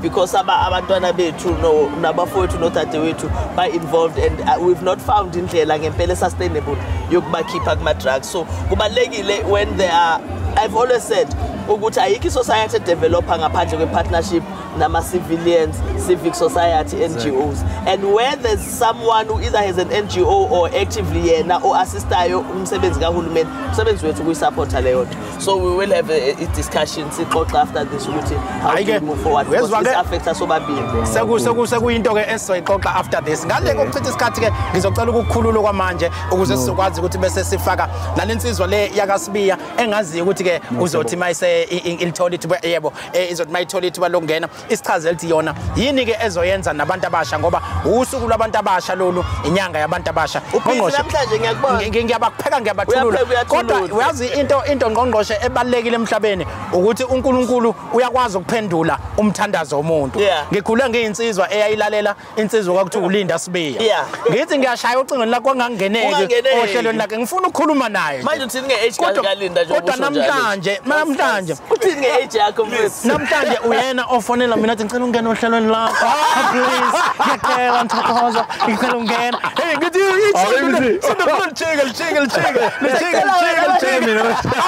[SPEAKER 4] because abantwana bethu no nabafowethu nodadewethu ba involved and we've not found indlela ngempela sustainable yokubakhipha kuma drugs. So kubalekile when there are, I've always said ukuthi ayikho society developer ngaphandle kwe partnership nama civilians, civic society, NGOs. And where there's someone who either has an NGO or actively yena or assistayo umsebenzi kahulumeni, umsebenzi wethu kuyisupporta leyo nto. So we will have a discussion sixoxa after this ukuthi how do we move forward because this affects us sobabili.
[SPEAKER 1] Sekuyinto ke esizoyixoxa after this. Ngale kokuchitha isikhathi ke ngizocela ukukhulula kwamanje ukuze sizokwazi ukuthi bese sifaka nalensizwa le yakaSibiya engaziyo ukuthi ke uzothi mayise ilithola ithuba, yebo izothi mayithola ithuba lokungena isichazele ukuthi yona yini ke ezoyenza nabantu abasha ngoba usuku lwabantu abasha lolu, inyanga yabantu abasha.
[SPEAKER 4] Ngqongqoshe namhlanje ngiyakubona
[SPEAKER 1] ngiyabapheka ngiyabathulula, kodwa uyazi into ngqongqoshe ebalekile emhlabeni ukuthi uNkulunkulu uyakwazi ukuphendula umthandazo womuntu. Ngikhule ngiyinsizwa eyayilalela insizwa kwakuthiwa uLinda Sibiya. Ngithi ngiyashaya ucingweni lakho kwangangeneki ohlelweni lakhe, ngifuna ukukhuluma naye.
[SPEAKER 4] Manje uthini nge-age kaLinda nje?
[SPEAKER 1] Kodwa namhlanje
[SPEAKER 4] uthini nge-age yakho mfethu?
[SPEAKER 1] Namhlanje uyena ofonela mina athi ngicela ungene ohlelweni lakho. Please, ngiyacela ngithokoza, ngicela ungena. Hey, ngithi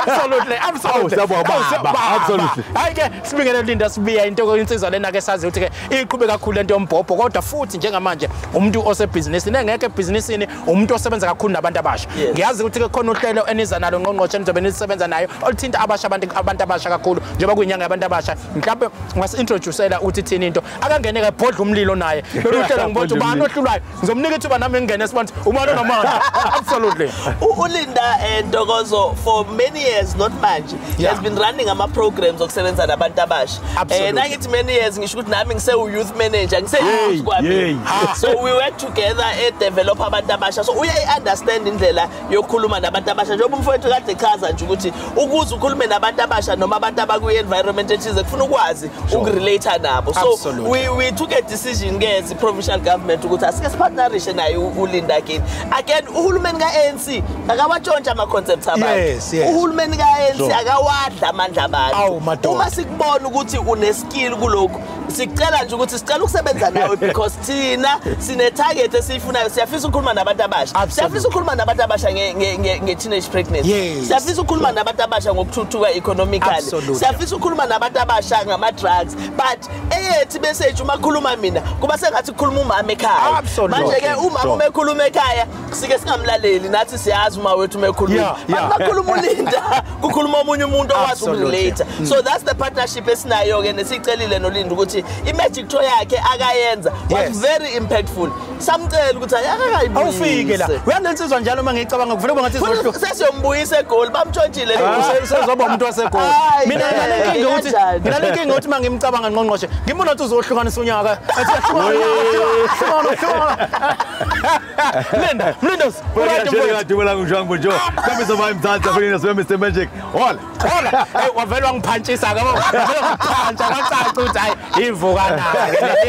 [SPEAKER 1] Absolutely, absolutely. Absolutely. Hayi ke sibingelele Linda Sibiya, into insizwa lena ke sazi ukuthi ke iqhube kakhulu lento yombhobho kodwa futhi njengamanje umuntu osebhizinisini engekho ebhizinisini umuntu osebenza kakhulu nabantu abasha. Ngiyazi ukuthi ke khona uhlelo eniza nalo ngqongqoshe nizobe nisebenza nayo oluthinta abasha abantu abasha kakhulu njengoba kuyinyanga yabantu abasha. Mhlawumbe ungasi-introducela uthi thini into akangene ke bhodla umlilo naye lolu hlelo ngibona ukuthi ubani ohlulwayo ngizomnika ithuba nami ngingene sibona ubani onamandla. Absolutely.
[SPEAKER 4] uLinda Ntokozo for many years, not manje, has been running ama programs okusebenza nabantu abasha. Nangithi many years ngisho ukuthi nami ngise youth manager, ngise youth kwami. So we work together at develop abantu abasha. So uyayi understand indlela yokukhuluma nabantu abasha. Njengoba umfowethu kade echaza nje ukuthi ukuze ukhulume nabantu abasha noma abantu abakuyi environment ethize kufuna ukwazi ukurelate nabo. So we took a decision ke as provincial government ukuthi asike sipartnerishe naye uLinda again. Again uhulumeni kaANC akawatshontsha ama concepts abantu. Uhulumeni kaANC akawadla amandla abantu. Uma sikubona ukuthi une skill kulokhu sicela nje ukuthi sicela ukusebenza nawe because thina sine target esiyifunayo. Siyafisa ukukhuluma nabantu abasha. Siyafisa ukukhuluma nabantu abasha nge teenage pregnancy. Siyafisa ukukhuluma nabantu abasha ngokuthuthuka economically. Siyafisa ukukhuluma nabantu abasha ngama drugs. But eyethi bese nje uma khuluma mina kuba sengathi kukhuluma umama ekhaya. Manje ke umama uma ekhuluma ekhaya sike singamlaleli nathi siyazi uma wethu uma ekhuluma. Makhuluma uLinda kukhuluma omunye umuntu owazi ukurelate. So that's the partnership esinayo ke nesicelile noLinda ukuthi ukuthi i-magic tour yakhe akayenza was very impactful. Samcela ukuthi akakayibuyise.
[SPEAKER 1] Awufike la. Uyalensizwa njalo uma ngicabanga kuvele kube ngathi izohlu.
[SPEAKER 4] Sesiyombuyisa eGoli bamtshontshile.
[SPEAKER 1] Sezoba umuntu waseGoli. Mina nginenkinga ukuthi nginenkinga ukuthi mangimcabanga ngqongqoshe ngibona ukuthi uzohlukanisa unyaka. Athi yahlukana. Linda, Mlindos.
[SPEAKER 9] Mr. Magic. Hola.
[SPEAKER 1] Hola. Hey, wavela wangiphantsisa ke bo. Wavela wangiphantsha kwacaca ukuthi hayi ivukana.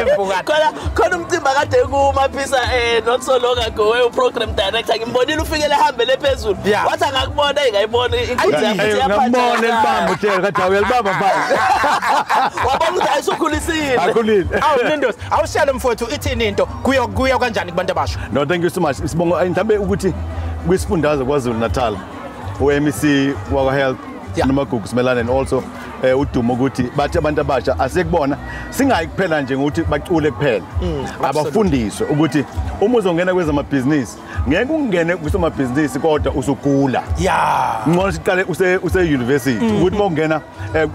[SPEAKER 1] Ivukana.
[SPEAKER 4] Khona umcimbi kade kuMaphisa not so long ago program director ngimbonile ufikele ehambele phezulu. Wathi angakubona engayibona inkunzi yakhe iyaphantsha.
[SPEAKER 9] Ngambona elibamba utshela kathi uyalibamba mfana.
[SPEAKER 4] Wabona ukuthi ayisukhulisile.
[SPEAKER 9] Akhulile.
[SPEAKER 1] Awu Mlindos, awushiyele mfowethu ithini into kuya kanjani kubantu abasha?
[SPEAKER 9] No, thank you so much. Sibonga mhlambe ukuthi kwisifundazwe KwaZulu Natal uMEC wakwa Health noMagugu Simelane and also udumo ukuthi bathi abantu abasha asekubona singayi kuphela nje ngokuthi bacule kuphela, abafundiswe ukuthi uma uzongena kwezamabhizinisi ngeke ungene kusomabhizinisi kodwa usugula. Ngcono siqale use university ukuthi mawungena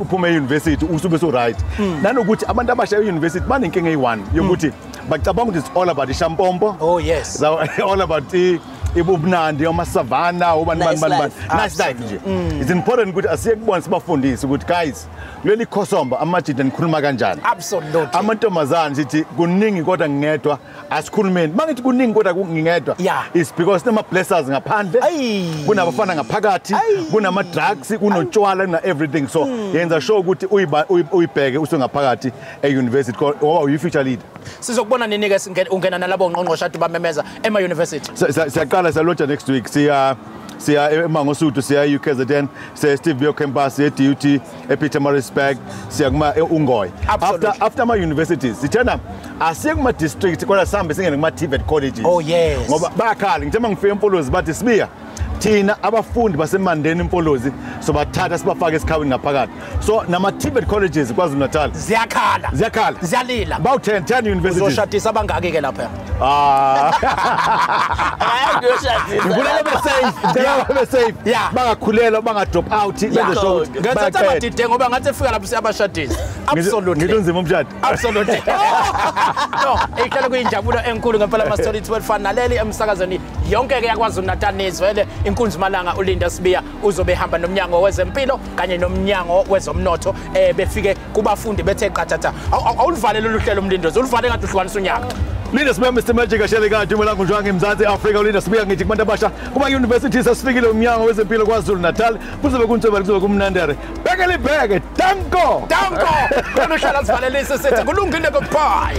[SPEAKER 9] uphume e-university usube so right. Nanokuthi abantu abasha e-university banenkinga eyi-1 yokuthi bacabanga ukuthi it's all about ishampompo.
[SPEAKER 1] Oh yes.
[SPEAKER 9] So all about ibubunandi amasavana ubani bani bani nice life nje. It's important ukuthi asiye kubona sibafundise ukuthi guys kuleli khosomba amajida nikhuluma kanjani.
[SPEAKER 1] Absolutely.
[SPEAKER 9] Amantombazane sithi kuningi kodwa ngingedwa asikhulumeni. Mangithi kuningi kodwa ngingedwa it's because nama blessers ngaphandle, kunabafana ngaphakathi, kunama drugs, kunotshwala, kuna everything. So yenza sure ukuthi uyibheke usengaphakathi e-university ngoba uyi future leader.
[SPEAKER 1] Sizokubona nini ke ungena nalabo ngqongqoshe ade bamemeza ema university?
[SPEAKER 9] Siyaqala siyaloja next week. Siya eMangosuthu, siya UKZN, siya Steve Biko campus, siya DUT, ePietermaritzburg, siya kuma Ungoy. After ama universities sithena asiye kuma district kodwa sihambe singene kuma TVET colleges.
[SPEAKER 1] Oh yes.
[SPEAKER 9] Ngoba bayakhala ngithe mangifika eMfolozi bathi Sibiya thina abafundi baseMandeni eMfolozi sobathatha sibafake esikhawini ngaphakathi. So nama TVET colleges KwaZulu Natal
[SPEAKER 1] ziyakhala.
[SPEAKER 9] Ziyakhala.
[SPEAKER 1] Ziyalila.
[SPEAKER 9] About 10 universities.
[SPEAKER 1] Uzoshadisa abangaki ke lapha?
[SPEAKER 9] Ngifuna babe safe. Babe safe. Bangakhulelwa, banga drop out, benze sure.
[SPEAKER 1] Ngathatha amadide ngoba ngathi efika lapho siyabashadisa. Absolutely.
[SPEAKER 9] Ngidonzima umshado.
[SPEAKER 1] Absolutely. No, ihlala kuyinjabulo enkulu ngempela ama story 12 fun naleli emsakazweni yonke ke yaKwaZulu Natal nizwele inkunzi malanga uLinda Sibiya uzobe ehamba nomnyango wezempilo kanye nomnyango wezomnotho befike kubafundi bethe qathatha. Awulivale lolu hlelo Mlindozi, ulivale ngathi uhlukanisa unyaka.
[SPEAKER 9] Linda Sibiya Mr. Magic ashele kanti umelangu njwangi eMzansi Afrika. Ulinda Sibiya ngithi kubantu abasha kuma universities asifikile umnyango wezempilo KwaZulu Natal kuzobe kuntsweba kuzobe kumnandere. Bheke libheke. Danko.
[SPEAKER 1] Danko. Khona uhlala sivalelise sithi kulungile goodbye.